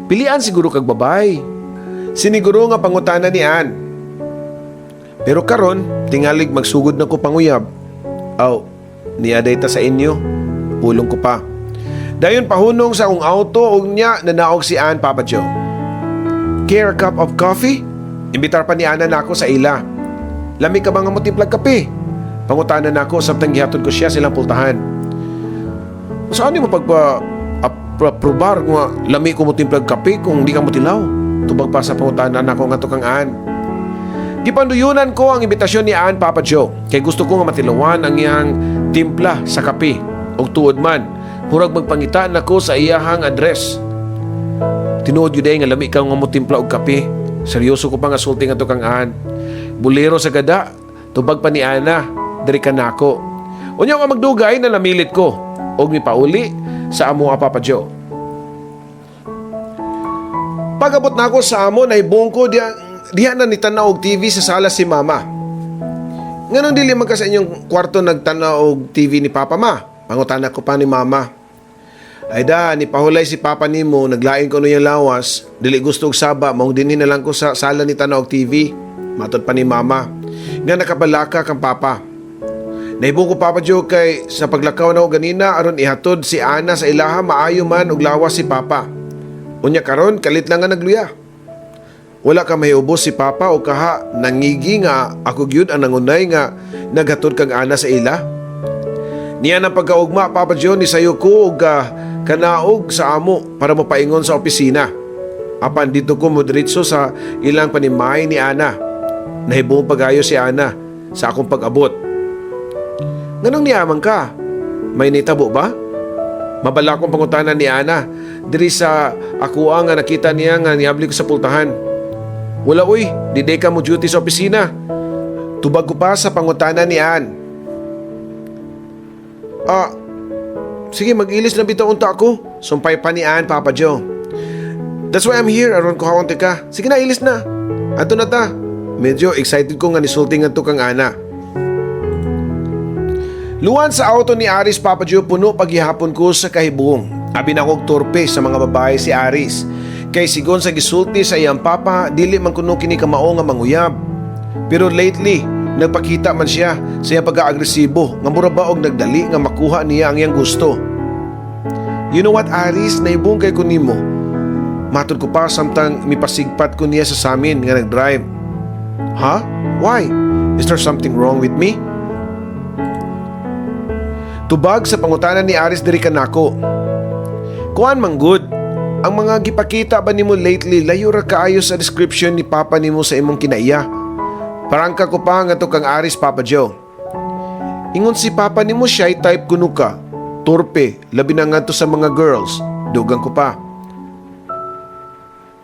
Pilian siguro kag babay. Siniguro nga pangutana ni Ann. Pero karon, tingalig magsugod na ko panguyab. Aw, niaday ta sa inyo. Pulong ko pa. Dayon pahunong sa akong auto ug nya nanaog si Ann, Papa Joe. Care a cup of coffee? Imbitar pa ni Ana nako sa ila. Lami ka ba nga motimplag kape? Pangutana nako samtang gihatod ko siya silang pultahan. Saan mo pagpa aprobar nga lami ko motimplag kape kung di ka motilaw? Tubag pa sa pangutana nako ngadto kang Ann. Gipanduyunan ko ang imbitasyon ni Ann, Papa Joe, kay gusto ko nga matilawan ang iyang timpla sa kape. Og tuod man, murag magpangita nako sa iyahang address. Tinuod yun nga lami ka nga motimpla og kape. Seryoso ko pa nga sulti ngadto kang Ann. Bulero sa gada, tubag pa ni Ana, diri ka nako. Unya nga magdugay na namilit ko og mipauli sa amo, Papa Joe. Pag-abot na ako sa amo, nahibong ko diya, diha na nitanaw og TV sa sala si Mama. Nganong dili man ka sa inyong kwarto nagtanaw og TV ni Papa, Ma? Pangutana ko pa ni Mama. Ay da, ni pahulay si Papa nimo, naglain ko niyang lawas, dili gusto og saba, maong dinhi na lang ko sa sala ni tanaw og TV. Matod pa ni Mama. Nga nakabalaka kang Papa. Nahibong ko, Papa Joe, kay sa paglakaw na ko ganina aron ihatod si Ana sa ilaha, maayo man og lawas si Papa. Unya karon kalit lang nga nagluya. Wala ka mahiubos si Papa o kaha nangigi nga ako gyud ang nangunay nga naghatod kang Ana sa ila. Niya ng pagkaugma, Papa Joe, ni sayo ko og kanaog sa amo para mapaingon sa opisina. Apan dito ko modiretso sa ilang panimay ni Ana. Nahibong pagayo si Ana sa akong pag-abot. Nganong niamang ka? May nitabo ba? Mabala kong pangutana ni Ana. Diri sa ako nga nakita niya nga niabli ko sa pultahan. Wala uy, di day ka mo duty sa opisina. Tubag ko pa sa pangutana ni Ann. Ah, sige, mag-ilis na bitaw unta ako. Sumpay pa ni Ann, Papa Joe. That's why I'm here, aron ko hawan ka. Sige na, ilis na. Ato na ta. Medyo excited ko nga nisulti nga to kang Ana. Luwan sa auto ni Aris, Papa Joe, puno paghihapon ko sa kahibong. Abi na kog torpe sa mga babae si Aris. Kay sigon sa gisulti sa iyang papa, dili man kuno kini kamao nga manguyab. Pero lately, nagpakita man siya sa iyang pagka-agresibo nga mura ba og nagdali nga makuha niya ang iyang gusto. You know what, Aris, naibong kay ko nimo. Matod ko pa samtang mipasigpat ko niya sa samin nga nag-drive. Huh? Why? Is there something wrong with me? Tubag sa pangutana ni Aris diri kanako. Kuan man gud, ang mga gipakita ba nimo lately, layo ra kaayo sa description ni Papa nimo sa imong kinaiya. Parangka ko pa ngadto kang Aris, Papa Joe. Ingon si Papa nimo, shy type kuno ka. Torpe, labi na ngadto sa mga girls. Dugang ko pa.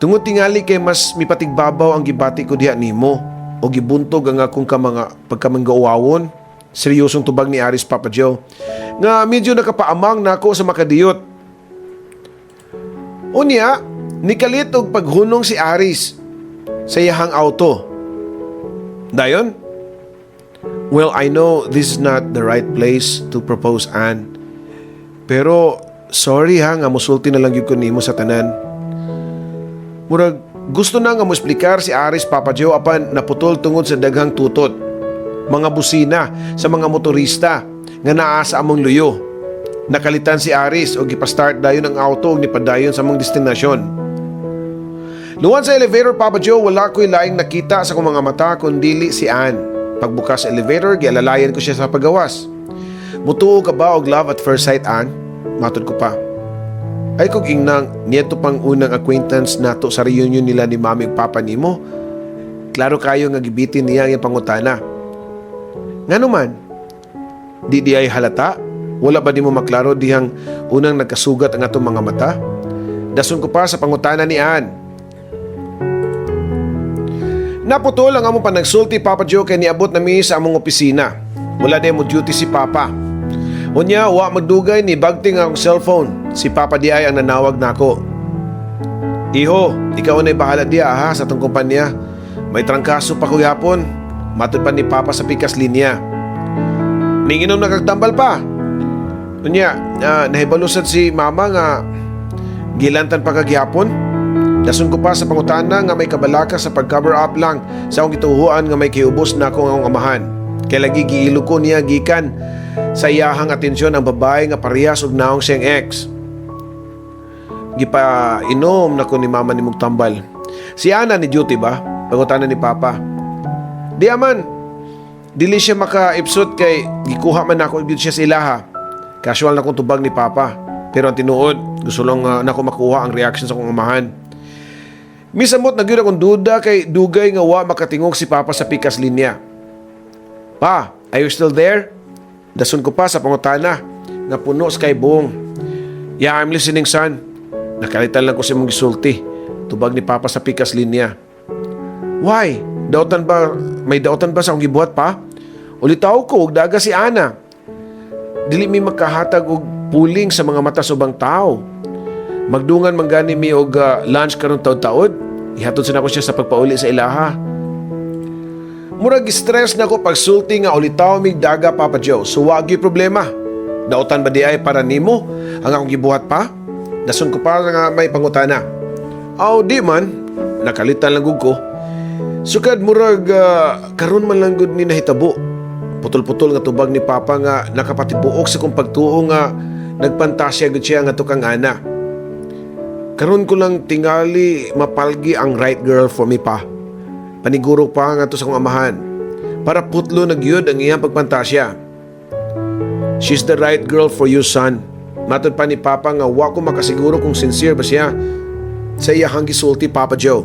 Tungod tingali kay mas mipatigbabaw ang gibati ko diha nimo o gibuntog ang akong ka mga pagkamanggauwawon. Seryosong tubag ni Aris, Papa Joe, nga medyo nakapaamang nako sa makadiyot. Unya, nikalit og paghunong si Aris sa iyahang auto. Dayon, "Well, I know this is not the right place to propose, Anne. Pero sorry ha nga musulti na lang gyud ko nimo sa tanan." Murag gusto na nga moesplicar si Aris, Papa Joe, apan naputol tungod sa daghang tutot, mga busina sa mga motorista nga naa sa among luyo. Nakalitan si Aris og gipastart dayon ang auto og nipadayon sa among destinasyon. Luwan sa elevator, Papa Joe, wala ko'y laing nakita sa akong mga mata kundili si Anne. Pagbukas sa elevator, gialalayan ko siya sa pagawas. "Mutuo ka ba og love at first sight, Anne?" Matod ko pa. Ay kog ingnang niadto pang unang acquaintance nato sa reunion nila ni Mami ug Papa nimo. Klaro kayo nga gibitin niya ang iyang pangutana. Ngano man, di diay halata? Wala ba nimo maklaro dihang unang nagkasugat ang atong mga mata? Dason ko pa sa pangutana ni Anne. Naputol ang among panagsulti, Papa Joe, kay niabot nami sa among opisina. Wala diay mo duty si Papa. Unya, wa magdugay ni bagting ang cellphone. Si Papa diay ang nanawag nako. "Iho, ikaw na bahala diya ha sa atong kumpanya. May trangkaso pa ko gihapon." Matod pa ni Papa sa pikas linya. "Ninginom na kag tambal, Pa. Unya, nahibalo sad si Mama nga gilantan pa kagihapon?" Dason ko pa sa pangutana nga may kabalaka sa pag-cover up lang sa akong gituhuan nga may kiubos na akong akong amahan. Kay lagi giilo ko niya gikan sa iyahang atensyon ang babae nga parehas og naong siyang ex. "Gipa-inom na ko ni Mama ni mong tambal. Si Ana ni duty ba?" Pangutana ni Papa. "Di aman. Dili siya maka-ipsot kay gikuha man nako gyud siya sa ilaha." Casual na kong tubag ni Papa. Pero ang tinuod, gusto lang nako makuha ang reaction sa akong amahan. Misamot na gyud akong duda kay dugay nga wa makatingog si Papa sa pikas linya. "Pa, are you still there?" Dason ko pa sa pangutana nga puno sa kaibong. "Yeah, I'm listening, son. Nakalitan lang ko sa imong gisulti." Tubag ni Papa sa pikas linya. "Why? Dautan ba, may dautan ba sa akong gibuhat, Pa? Ulitaw ko og daga si Ana. Dili mi makahatag og puling sa mga mata sa ubang tao. Magdungan man gani mi og lunch karon taod-taod. Ihatod sa nako siya sa pagpauli sa ilaha." Murag stress na ko pagsulti nga ulitaw mig daga, Papa Joe. So wa gyud problema. "Dautan ba diay para nimo ang akong gibuhat, Pa?" Dason ko pa nga may pangutana. "Aw, di man. Nakalitan lang gud ko. Sukad murag karon man lang gud ni nahitabo." Putol-putol nga tubag ni Papa nga nakapatibuok sa kong pagtuo nga nagpantasya gud siya ngadto kang Ana. "Karon ko lang tingali mapalgi ang right girl for me, Pa." Paniguro pa ngadto sa kong amahan. Para putlo na gyud ang iyang pagpantasya. "She's the right girl for you, son." Matod pa ni Papa nga wa ko makasiguro kung sincere ba siya sa iyahang gisulti, Papa Joe.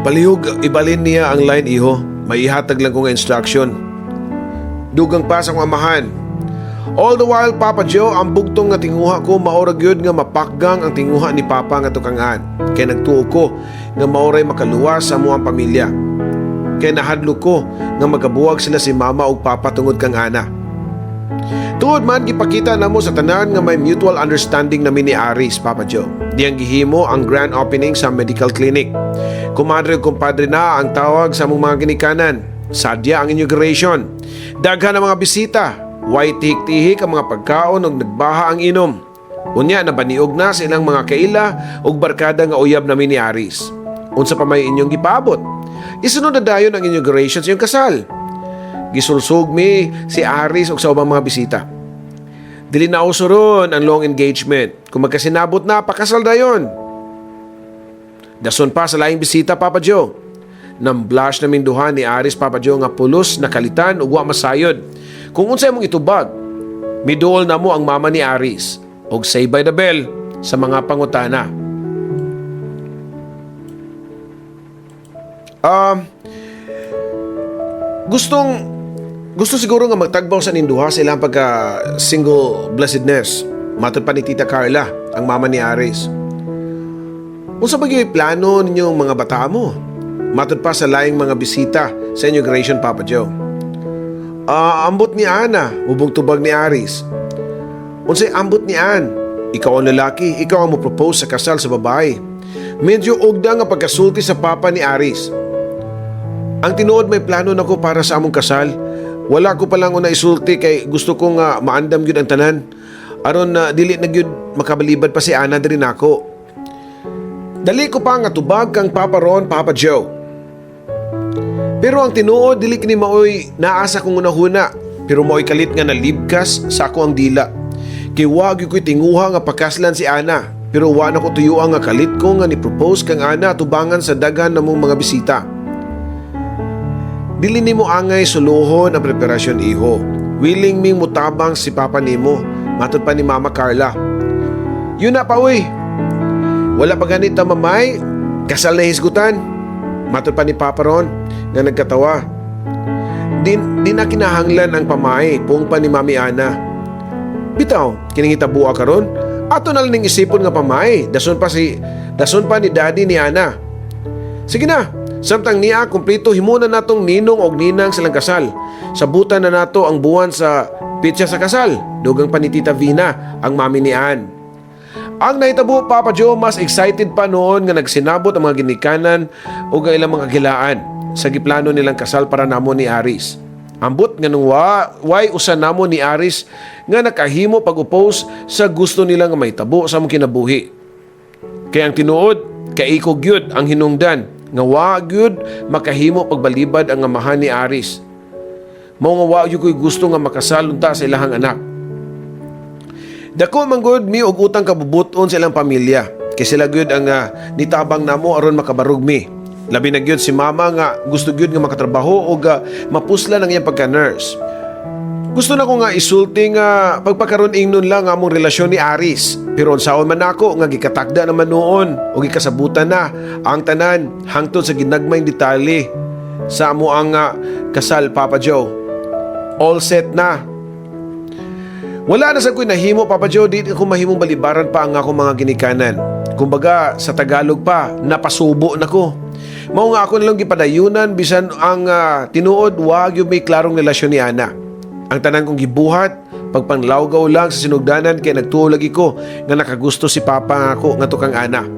"Palihog ibalin niya ang line, iho. May ihatag lang ko nga instruction." Dugang pa sa akong amahan. All the while, Papa Joe, ang bugtong nga tinguha ko mao ra gyud nga mapakgang ang tinguha ni Papa ngadto kang Ann. Kay nagtuo ko nga maoray makaluwas sa among pamilya. Kay nahadlok ko nga magabuwag sila si Mama ug Papa tungod kang Ana. Tuod man gipakita namo sa tanan nga may mutual understanding nami ni Aris, Papa Joe. Diyang gihimo ang grand opening sa medical clinic. Kumadre ug kumpadre na ang tawag sa among mga ginikanan. Sadya ang inauguration. Daghan ang mga bisita. Way tihik-tihik ang mga pagkaon ug nagbaha ang inom. Unya nabaniog na sa ilang mga kaila ug barkada nga uyab nami ni Aris. Unsa pa may inyong gipaabot? Isunod na dayon ang inauguration sa iyong kasal. Gisulsog mi si Aris ug sa ubang mga bisita. Dili na uso ron ang long engagement. Kung magkasinabot na, pakasal dayon. Dason pa sa laing bisita, Papa Joe. Nang blush naming duha ni Aris, Papa Joe, nga pulos na kalitan ug wa masayod kung unsay among itubag. Miduol namo ang mama ni Aris. Og say by the bell sa mga pangutana. Gustong gusto siguro nga magtagbaw sa ninduha sa ilang pagka single blessedness. Matod pa ni Tita Carla, ang mama ni Aris. Unsa ba gyud plano ninyong mga bata mo? Matod pa sa laing mga bisita sa inauguration, Papa Joe. Ambot ni Ana, ubong tubag ni Aris. Unsay ambot ni Ann? Ikaw ang lalaki, ikaw ang mo-propose sa kasal sa babae. Medyo ugda nga pagkasulti sa papa ni Aris. Ang tinuod, may plano na ko para sa among kasal. Wala ko pa lang una isulti kay gusto ko nga maandam gyud ang tanan. Aron na dili na gyud makabalibad pa si Ana diri nako. Dali ko pa nga tubag kang Papa Ron, Papa Joe. Pero ang tinuod, dili kini maoy naa sa akong hunahuna, pero maoy kalit nga nalibkas sa ako ang dila. Kay wa gyud ko'y tinguha nga pakaslan si Ana, pero wa na ko tuyuan nga kalit ko nga ni-propose kang Ana tubangan sa daghan namong mga bisita. Dili nimo angay suluhon ang preparasyon, iho. Willing ming mutabang si papa nimo, matod pa ni Mama Carla. Yun na pa, uy. Wala pa ganit ta mamay, kasal na hisgutan. Matod pa ni Papa Ron nga nagkatawa. Di na kinahanglan ang pamay, pung pa ni Mami Ana. Bitaw, kining hitabua karon, ato na lang ning isipon nga pamay, dason pa ni daddy ni Ana. Sige na, samtang niya kumpleto, himo na natong ninong og ninang silang kasal. Sabutan na nato ang buwan sa pitsa sa kasal. Dugang pa ni Tita Vina, ang mami ni Ann. Ang nahitabo, Papa Joe, mas excited pa noon nga nagsinabot ang mga ginikanan o ang ilang mga kagilaan sa giplano nilang kasal para namo ni Aris. Ambot nga nung way usa namo ni Aris nga nakahimo pag-oppose sa gusto nila nga mahitabo sa among kinabuhi. Kaya ang tinuod, kaikog gyud ang hinungdan nga wa gyud makahimo pagbalibad ang amahan ni Aris. Mao nga wa gyud ko'y gusto nga makasal unta sa ilahang anak. Dako man gud mi og utang kabubuton sa ilang pamilya. Kay sila gyud ang nitabang namo aron makabarog mi. Labi na gyud si mama nga gusto gyud nga makatrabaho og mapuslan ang iyang pagka-nurse. Gusto na ko nga isulti nga pagpakaron ingnon lang ang among relasyon ni Aris. Pero unsaon man nako nga gikatakda naman noon o gikasabutan na ang tanan hangtod sa ginagmayng detalye sa amo ang kasal, Papa Joe. All set na. Wala na sa ko'y nahimo, Papa Joe, di ko mahimong balibaran pa ang akong mga ginikanan. Kumbaga, sa Tagalog pa, napasubo na ko. Mao nga ako nilang gipadayunan bisan ang tinuod wa gyud may klarong relasyon ni Ana. Ang tanan kong gibuhat, pagpanglawgaw lang sa sinugdanan kay nagtuo lagi ko nga nakagusto si Papa nga ako ngadto kang Ana.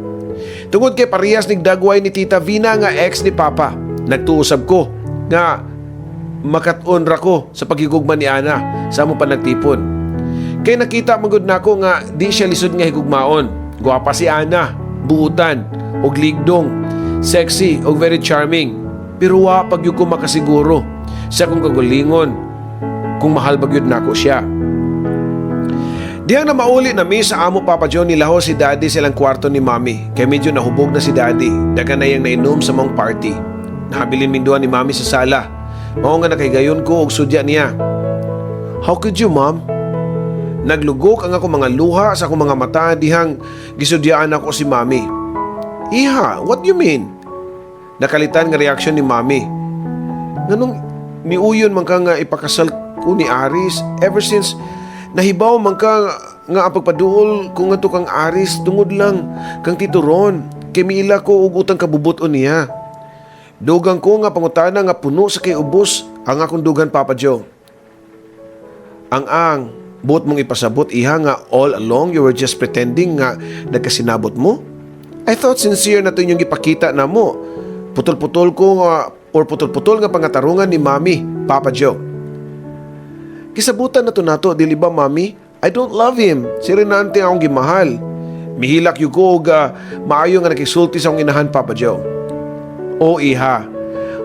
Tungod kay parehas nigdagway ni Tita Vina nga ex ni Papa, nagtuo sab ko nga makat-on ra ko sa paghigugma ni Ana sa among panagtipon. Kay nakita magud nako nga di siya lisod nga higugmaon. Gwapa si Ana, buutan, og ligdong, sexy og very charming. Pero wa pag ko makasiguro sa akong kagulingon kung mahal ba gyud nako siya. Dihang na mauli na mi sa amo, Papa John, nilaho si Daddy sa ilang kwarto ni Mami. Kay medyo nahubog na si Daddy. Daghan na iyang nainom sa maong party. Nahabilin ming duha ni Mami sa sala. Mao nga nakahigayon ko og sudya niya. "How could you, Mom?" Naglugok ang ako mga luha sa akong mga mata dihang gisudyaan ako si Mami. "Iha, what do you mean?" Nakalitan nga reaksyon ni Mami. "Nganong miuyon man ka nga ipakasal ko ni Aris ever since nahibaw man ka nga ang pagpaduol ko ngadto kang Aris tungod lang kang Tito Ron kay miila ko og utang kabubuton niya?" Dugang ko nga pangutana nga puno sa kay ubos ang akong dugan, Papa Joe. Ang buot mong ipasabot, iha, nga all along you were just pretending nga nagkasinabot mo? I thought sincere na to inyong gipakita na mo." Putol-putol ko nga or putol-putol nga pangatarungan ni Mami, Papa Joe. "Kisabutan na to nato, dili ba, Mami? I don't love him. Si Renante ang akong gimahal." Mihilak gyud ko og maayo nga nakisulti sa akong inahan, Papa Joe. "O iha,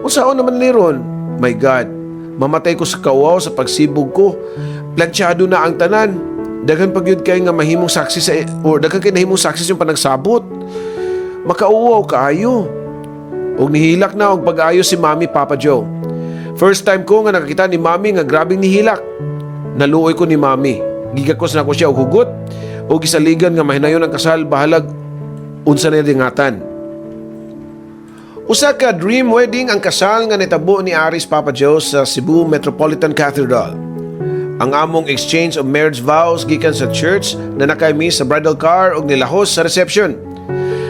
unsaon naman ni ron? My God, mamatay ko sa kawaw sa pagsibog ko. Planchado na ang tanan. Daghan pa gyud kay nga mahimong saksi sa or daghan kay nahimong saksi sa inyong panagsabot. Makauwaw kaayo." Og nihilak na og pag-ayo si Mami, Papa Joe. First time ko nga nakakita ni Mami nga grabing nihilak. Naluoy ko ni Mami. Gigakos nako siya og hugot o gisaligan nga mahinayon ang kasal, bahalag unsa na dingatan. Usa ka dream wedding ang kasal nga nitabo ni Aris, Papa Joe, sa Cebu Metropolitan Cathedral. Ang among exchange of marriage vows gikan sa church na nakay mi sa bridal car og nilahos sa reception.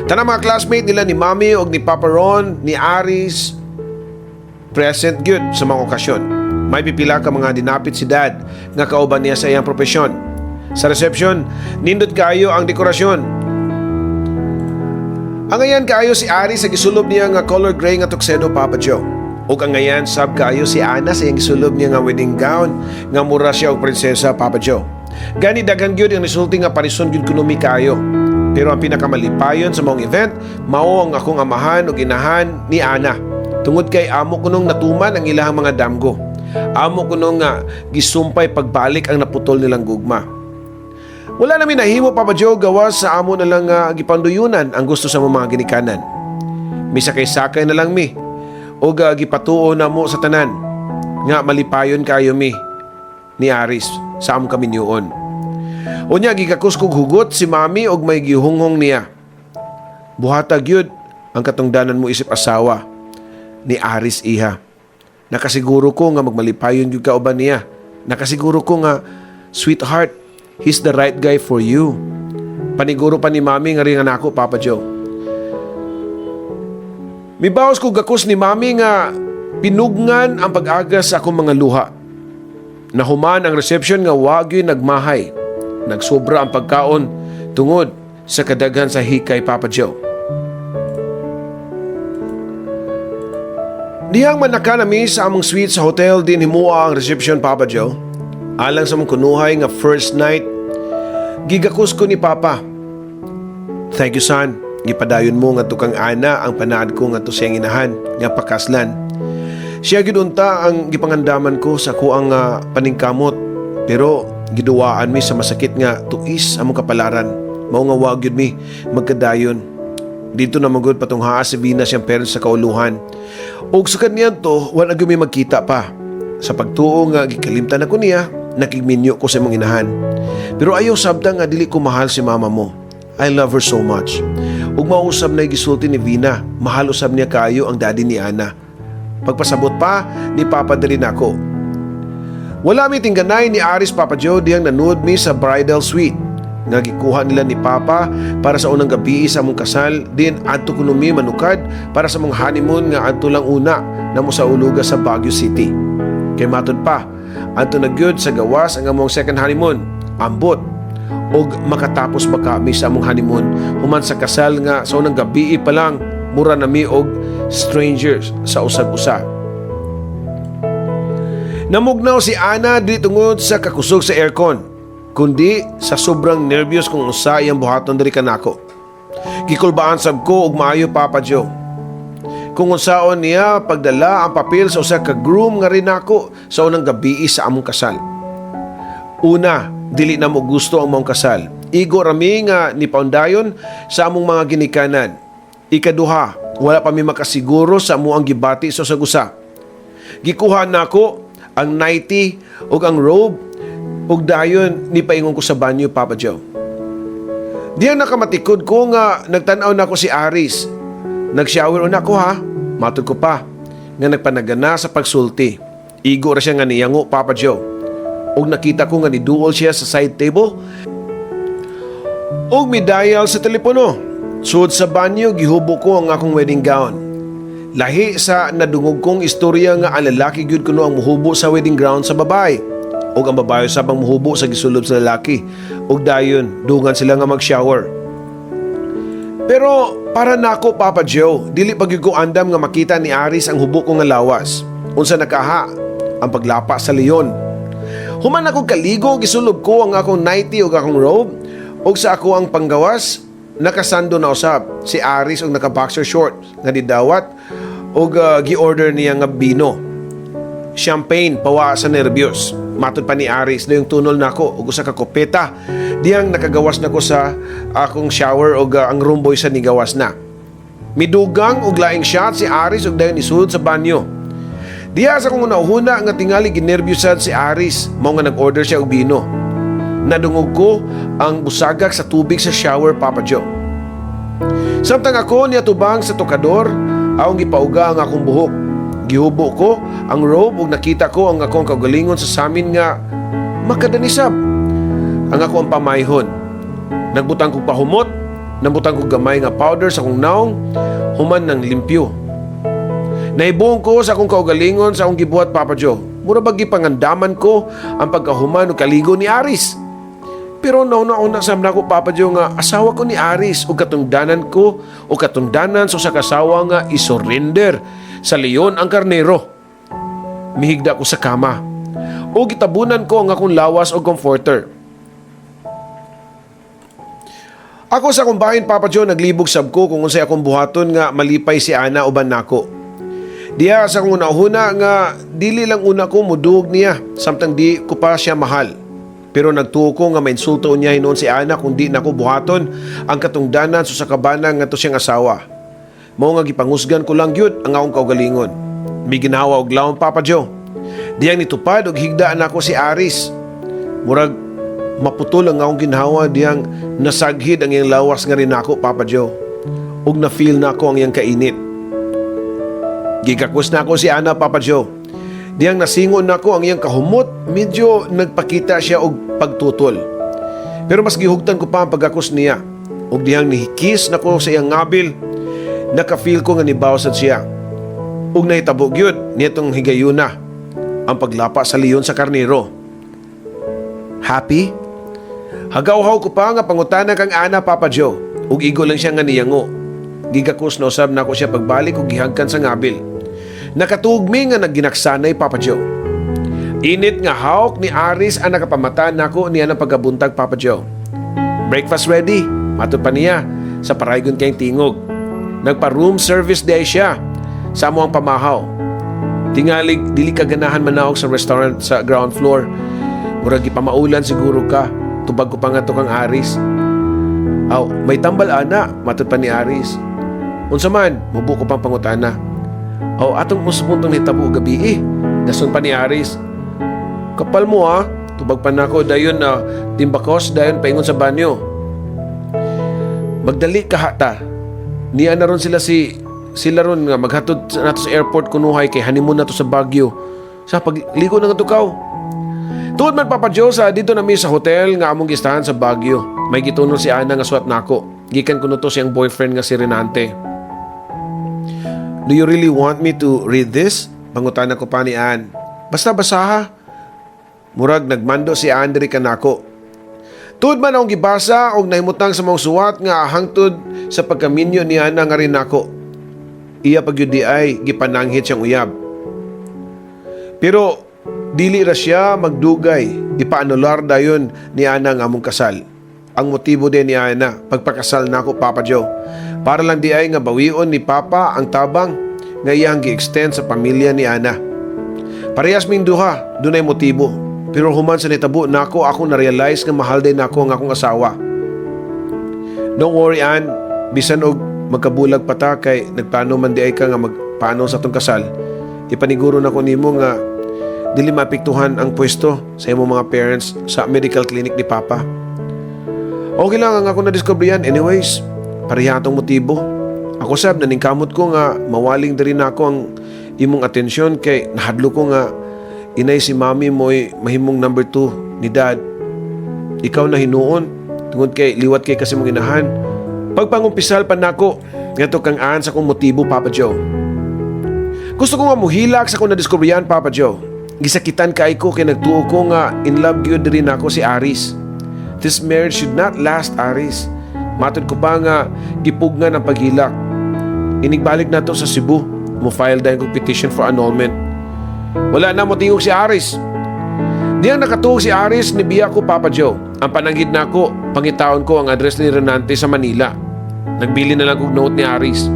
Tanang mga classmate nila ni Mami og ni Papa Ron, ni Aris, present gyud sa mga okasyon. May pipila ka mga dinapit si Dad nga kauban niya sa iyang propesyon. Sa reception, nindot kaayo ang dekorasyon. Angayan kaayo si Aris sa gisulob niya nga color gray nga tuxedo, Papa Joe. Ug angayan sab kaayo si Ana sa iyang gisulob niya nga wedding gown nga mura siya og prinsesa, Papa Joe. Gani daghan gyud ang resulti nga parison gyud kuno mi kaayo. Pero ang pinakamalipayon sa maong event mao ang akong amahan ug inahan ni Ana. Tungod kay amo kunong natuman ang ilahang mga damgo. Amo kuno nga gisumpay pagbalik ang naputol nilang gugma. Wala na mi nahimo, Papa Joe, gawas sa amo na lang nga gipanduyunan ang gusto sa mga ginikanan. Misakay-sakay na lang mi o gipatuo na mo sa tanan nga malipayon kayo mi ni Aris sa among kaminyuon. Unya gikakos kog hugot si Mami og may gihunghong niya. Buhata gyud ang katungdanan mo isip asawa ni Aris, iha. Nakasiguro ko nga magmalipayon gyud ka uban niya. Nakasiguro ko nga, sweetheart, he's the right guy for you. Paniguro pa ni Mami nga ringan ako, Papa Joe. Mibawas ko gakos ni Mami nga pinugngan ang pag-agas sa akong mga luha. Nahuman ang reception nga wagyo'y nagmahay. Nagsobra ang pagkaon tungod sa kadaghan sa hikay, Papa Joe. Dihang manaka nami sa among suite sa hotel din himua ang reception, Papa Joe. Alang sa among kunuhay nga first night, gigakos ko ni Papa. "Thank you, son. Gipadayon mo nga kang Ana ang panaad ko ngadto sa iyang inahan nga pakaslan. Siya gid unta ang gipangandaman ko sa kuang paningkamot, pero giduwaan mi sa masakit nga tuis among kapalaran. Mao nga wa gyud mi magkadayon. Dito na magud patunghaa si Vina siyang parents sa kauluhan. Ug sukad niadto, wala gyud mi magkita pa. Sa pagtuo nga gikalimtan ako niya, nakigminyo ko sa imong inahan. Pero ayaw sabta nga dili ko mahal si mama mo. I love her so much. Ug mausab na gisulti ni Vina, mahal usab niya kayo ang daddy ni Ana. Pagpasabot pa ni Papa diri nako. Wala mi tingganay ni Aris, Papa Joe, diyang nanood mi sa bridal suite nga gikuha nila ni Papa para sa unang gabi sa among kasal, din adto kuno mi manukad para sa among honeymoon nga adto lang una namo sa uluga sa Baguio City. Kay matud pa, adto na gyud sa gawas ang among second honeymoon. Ambot og makatapos ba kami sa among honeymoon human sa kasal nga sa unang gabi pa lang mura na mi og strangers sa usag-usa. Namugnaw si Ana dili tungod sa kakusog sa aircon, kundi sa sobrang nervyos kung unsa iyang buhaton diri kanako. Gikulbaan sab ko og maayo, Papa Joe, kung unsaon niya pagdala ang papel sa usa ka groom nga rinako sa unang gabi sa among kasal. Una, dili na mo gusto ang maong kasal. Igo rami nga ni paundayon sa among mga ginikanan. Ikaduha, wala pa mi makasiguro sa amo ang gibati sa usag-usa. Gikuha nako ang nightie ug ang robe ug dayon ni paingon ko sa banyo, Papa Joe. Diyang nakamatikod ko nga nagtan-aw nako si Aris. "Nag-shower una ko ha," matud ko pa nga nagpanagana sa pagsulti. Igo ra siya nga niyango, Papa Joe. Ug nakita ko nga niduol siya sa side table ug midayal sa telepono. Sud sa banyo, gihubo ko ang akong wedding gown. Lahi sa nadungog kong istorya nga ang lalaki gyud kuno ang muhubo sa wedding gown sa babae ug ang babae sab ang muhubo sa gisulob sa lalaki ug dayon dungan sila nga mag-shower. Pero para nako, Papa Joe, dili pa gyud ko andam nga makita ni Aris ang hubo ko nga lawas. Unsa nakaha ang paglapa sa leon. Human ako kaligo, gisulob ko ang akong nightie ug akong robe ug sa ako ang panggawas nakasando na usab si Aris og naka boxer short nga didawat og gi-order niya nga bino. "Champagne pawa sa nervyos," matud pa ni Aris na yung tunol nako og usa ka kopeta diyang nakagawas nako sa akong shower og ang room boy sa nigawas na. Midugang og laing shot si Aris og dayon isud sa banyo. Diha sa akong unahuna nga tingali ginerbyosad si Aris, mao nga nag-order siya og bino. Nadungog ko ang busagak sa tubig sa shower, Papa Joe. Samtang ako niatubang sa tokador, akong gipauga ang akong buhok. Gihubo ko ang robe ug nakita ko ang akong kaugalingon sa samin nga makadanisab ang ako ang pamayhon. Nagbutang kog pahumot, nabutang kog gamay nga powder sa akong naong, human ng limpyo. Nahibong ko sa akong kaugalingon sa akong gibuhat, Papa Joe. Mura bag gipangandaman ko ang pagkahuman ug kaligo ni Aris. Pero nauna-una sa nako, Papa Joe, nga asawa ko ni Aris ug katungdanan ko o katungdanan sa usa ka asawa nga isurrender sa leon ang karnero. Mihigda ko sa kama. O gitabunan ko ang akong lawas og comforter. Ako sa akong bahin, Papa Joe, naglibog sab ko kung unsay akong buhaton nga malipay si Ana uban nako. Diya sa akong una-una nga dili lang una ko muduog niya samtang di ko pa siya mahal. Pero nagtuo ko nga mainsulto niya hinuon si Ana kung di nako buhaton ang katungdanan sa kabana nga to siyang asawa. Mao nga gipangusgan ko lang gyud ang akong kaugalingon. May ginawa og lawom, Papa Joe. Diyang nitupad og higdaan nako si Aris. Murag maputol ang akong ginhawa diyang nasaghid ang iyang lawas nga rin ako, Papa Joe. Ug na-feel na ako ang iyang kainit. Gigakos na ako si Ana, Papa Joe. Diyang nasingon nako ang iyang kahumot, medyo nagpakita siya og pagtutol. Pero mas gihugtan ko pa ang pagakos niya. Ug diyang nihikis nako sa iyang ngabil, naka-feel ko nga nibawsad siya. Ug nahitabo gyud nitong higayuna ang paglapa sa leon sa karnero. Happy? Hagaw-haw ko pa nga pangutana kang Ana, Papa Joe. Ug igo lang siya nga niyango. Gigakos na usab nako siya pagbalik ug gihagkan sa ngabil. Nakatugmi nga nagginaksanay, Papa Joe. Init nga hawk ni Aris ang nakapamata nako niya ng pagkabuntag, Papa Joe. Breakfast ready, matod pa niya sa paraygon kayong tingog. Nagpa-room service day siya sa amo ang pamahaw. Tingalig, dili ka ganahan manawag sa restaurant sa ground floor. Murag ipamaulan siguro ka. Tubag ko pa nga to kang Aris. Aw, may tambal ana, matod pa ni Aris. Unsa man, mubo ko pang pangutana. Aw, atong musupuntong nitabo gabi eh. Dason pa ni Aris. Kapal mo ha, tubag pa nako dayon na timbakos dayon paingon sa banyo. Magdali ka hata. Niya na ron sila si sila ron nga maghatod nato sa airport kunuhay kay honeymoon nato sa Baguio. Sa pagligo na nga tukaw. Tuod man, Papa Joe, sa dito na mi sa hotel nga among gistahan sa Baguio. May gitunol si Ana nga suwat nako. Gikan kuno to siyang boyfriend nga si Renante. Do you really want me to read this? Pangutana ko pa ni Ann. Basta basaha. Murag nagmando si Andre kanako. Tuod man akong gibasa og nahimutang sa mga suwat nga hangtod sa pagkaminyo ni Ana nga rin nako. Iya pag di ay gipananghit siyang uyab. Pero dili ra siya magdugay, ipaanular dayon ni Ana nga among kasal. Ang motibo din ni Ana, pagpakasal nako, Papa Joe, para lang di ay nga bawion ni Papa ang tabang nga iyang gi-extend sa pamilya ni Ana. Parehas ming duha, dunay motibo. Pero human sa nitabo nako, ako na-realize nga mahal din nako ang akong asawa. Don't worry, Ann, bisan og magkabulag pa ta kay nagplano man di ay ka nga magpaano sa atong kasal. Ipaniguro nako nimo nga dili maapektuhan ang pwesto sa imong mga parents sa medical clinic ni Papa. Okay lang ang ako na-discover. Anyways, pareha atong motibo. Ako sab naningkamot ko nga mawaling diri nako ang imong atensyon kay nahadlo ko nga inay si mami mo'y mahimong number 2 ni dad. Ikaw na hinuon tungod kay liwat kay kasi mong inahan. Pagpangumpisal pa nako ngadto kang Ann sa akong motibo, Papa Joe. Gusto ko nga muhilak sa akong nadiskubriyan, Papa Joe. Gisakitan kay ko kay nagtuo ko nga in love gyud diri nako si Aris. This marriage should not last, Aris. Matod ko pa nga gipugnan ang paghilak. Inigbalik na to sa Cebu. Mo file dayon kog petition for annulment. Wala na mo tingog si Aris. Diyang nakatuog si Aris, nibiya ko, Papa Joe. Ang pananghid nako, pangitaon ko ang address ni Renante sa Manila. Nagbili na lang kog note ni Aris.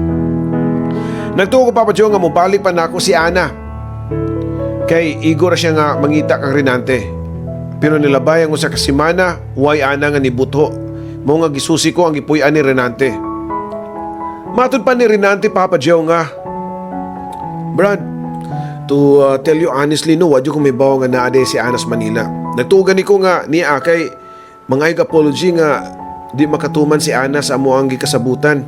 Nagtuo ko, Papa Joe, nga mobalik pa nako si Ana. Kay igo ra siya nga mangita kang Renante. Pero nilabay ang usa ka semana, way Ana nga nibuto. Mao nga gisusi ko ang gipuy-an ni Renante. Matod pa ni Renante, Papa Joe, nga, "Brad, to tell you honestly, no, wadyo kong may bawa nga naa si Anas Manila. Nagtuo gani ko nga niya kay Mangayog apology nga di makatuman si Ana sa amo ang gikasabutan.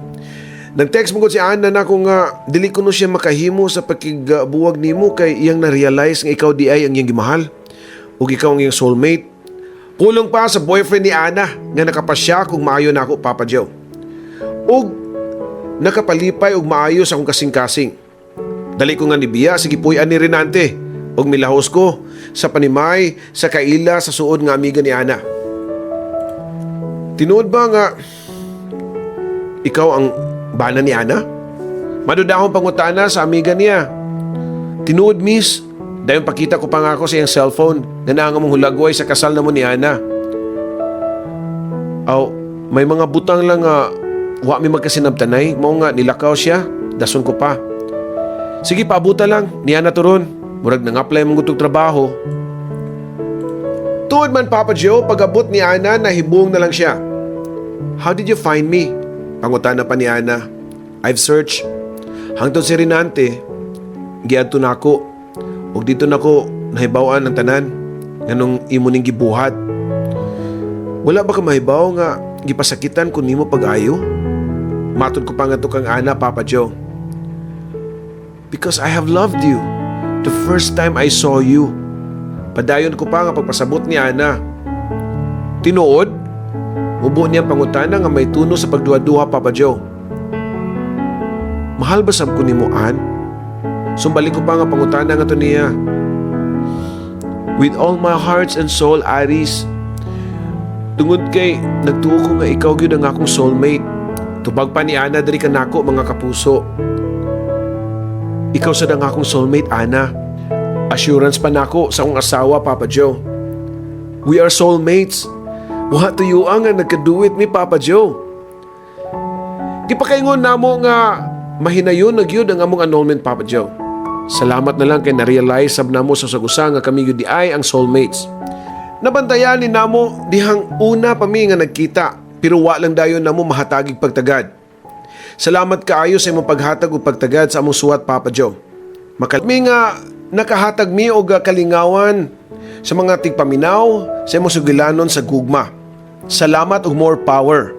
Nag-text mo gud si Ana nako nga dili kuno siya makahimo sa pakigbuwag nimo kay iyang na-realize nga ikaw diay ang iyang gimahal ug ikaw ang iyang soulmate. Pulong pa sa boyfriend ni Ana nga nakapasya kung maayo na ako, Papa Joe. Ug nakapalipay og maayo sa akong kasing-kasing. Dali ko nga nibiya sa gipuy-an ni Renante ug milahos ko sa panimay sa kaila sa suod nga amiga ni Ana. Tinuod ba nga ikaw ang bana ni Ana? Madudahong pangutana sa amiga niya. Tinuod, miss. Dayon pakita ko pa nga ako sa iyang cellphone na naa mong hulagway sa kasal na mo ni Ana. Aw, may mga butang lang nga wa mi magkasinabtanay, mao nga nilakaw siya, dason ko pa. Sige, paabuta lang, niya na turon. Murag nang-apply mong gutog trabaho. Tuod man, Papa Joe, pag-abot ni Ana, nahibong na lang siya. "How did you find me?" Pangutana pa ni Ana. "I've searched. Hangtod si Renante, giadto nako. Ug dito nako nahibaw-an ang tanan nganong imo ning gibuhat. Wala ba ka mahibaw nga gipasakitan ko nimo pag-ayo?" Matod ko pa nga kang Ana, Papa Joe. "Because I have loved you the first time I saw you." Padayon ko pa nga pagpasabot ni Ana. "Tinuod?" Mubo niyang pangutana nga may tuno sa pagduha-duha, Papa Joe. "Mahal ba sab ko nimo, An?" Sumbalik ko pa nga pangutana nga to niya. "With all my hearts and soul, Aris. Tungod kay nagtuo ko nga ikaw gyud ang akong soulmate." Tubag pa ni Ana diri kanako, mga kapuso. "Ikaw sad ang akong soulmate, Ana." Assurance pa nako sa akong asawa, Papa Joe. We are soulmates. Wa tuyo nga nagkaduit mi, Papa Joe. Gipakaingon namo nga mahinayon na gyud ang among annulment, Papa Joe. Salamat na lang kay na-realize sab namo sa sagusa nga kami gyud diay ang soulmates. Nabantayan ni namo dihang una pa mi nga nagkita, pero wa lang dayon namo mahatagig pagtagad. Salamat kaayo sa imong paghatag ug pagtagad sa among suwat, Papa Joe. Mi nga nakahatag mi og kalingawan sa mga tigpaminaw sa imong sugilanon sa gugma. Salamat ug more power.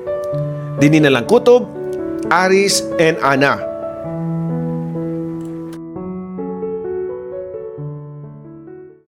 Dini na lang kutob, Aris and Ana.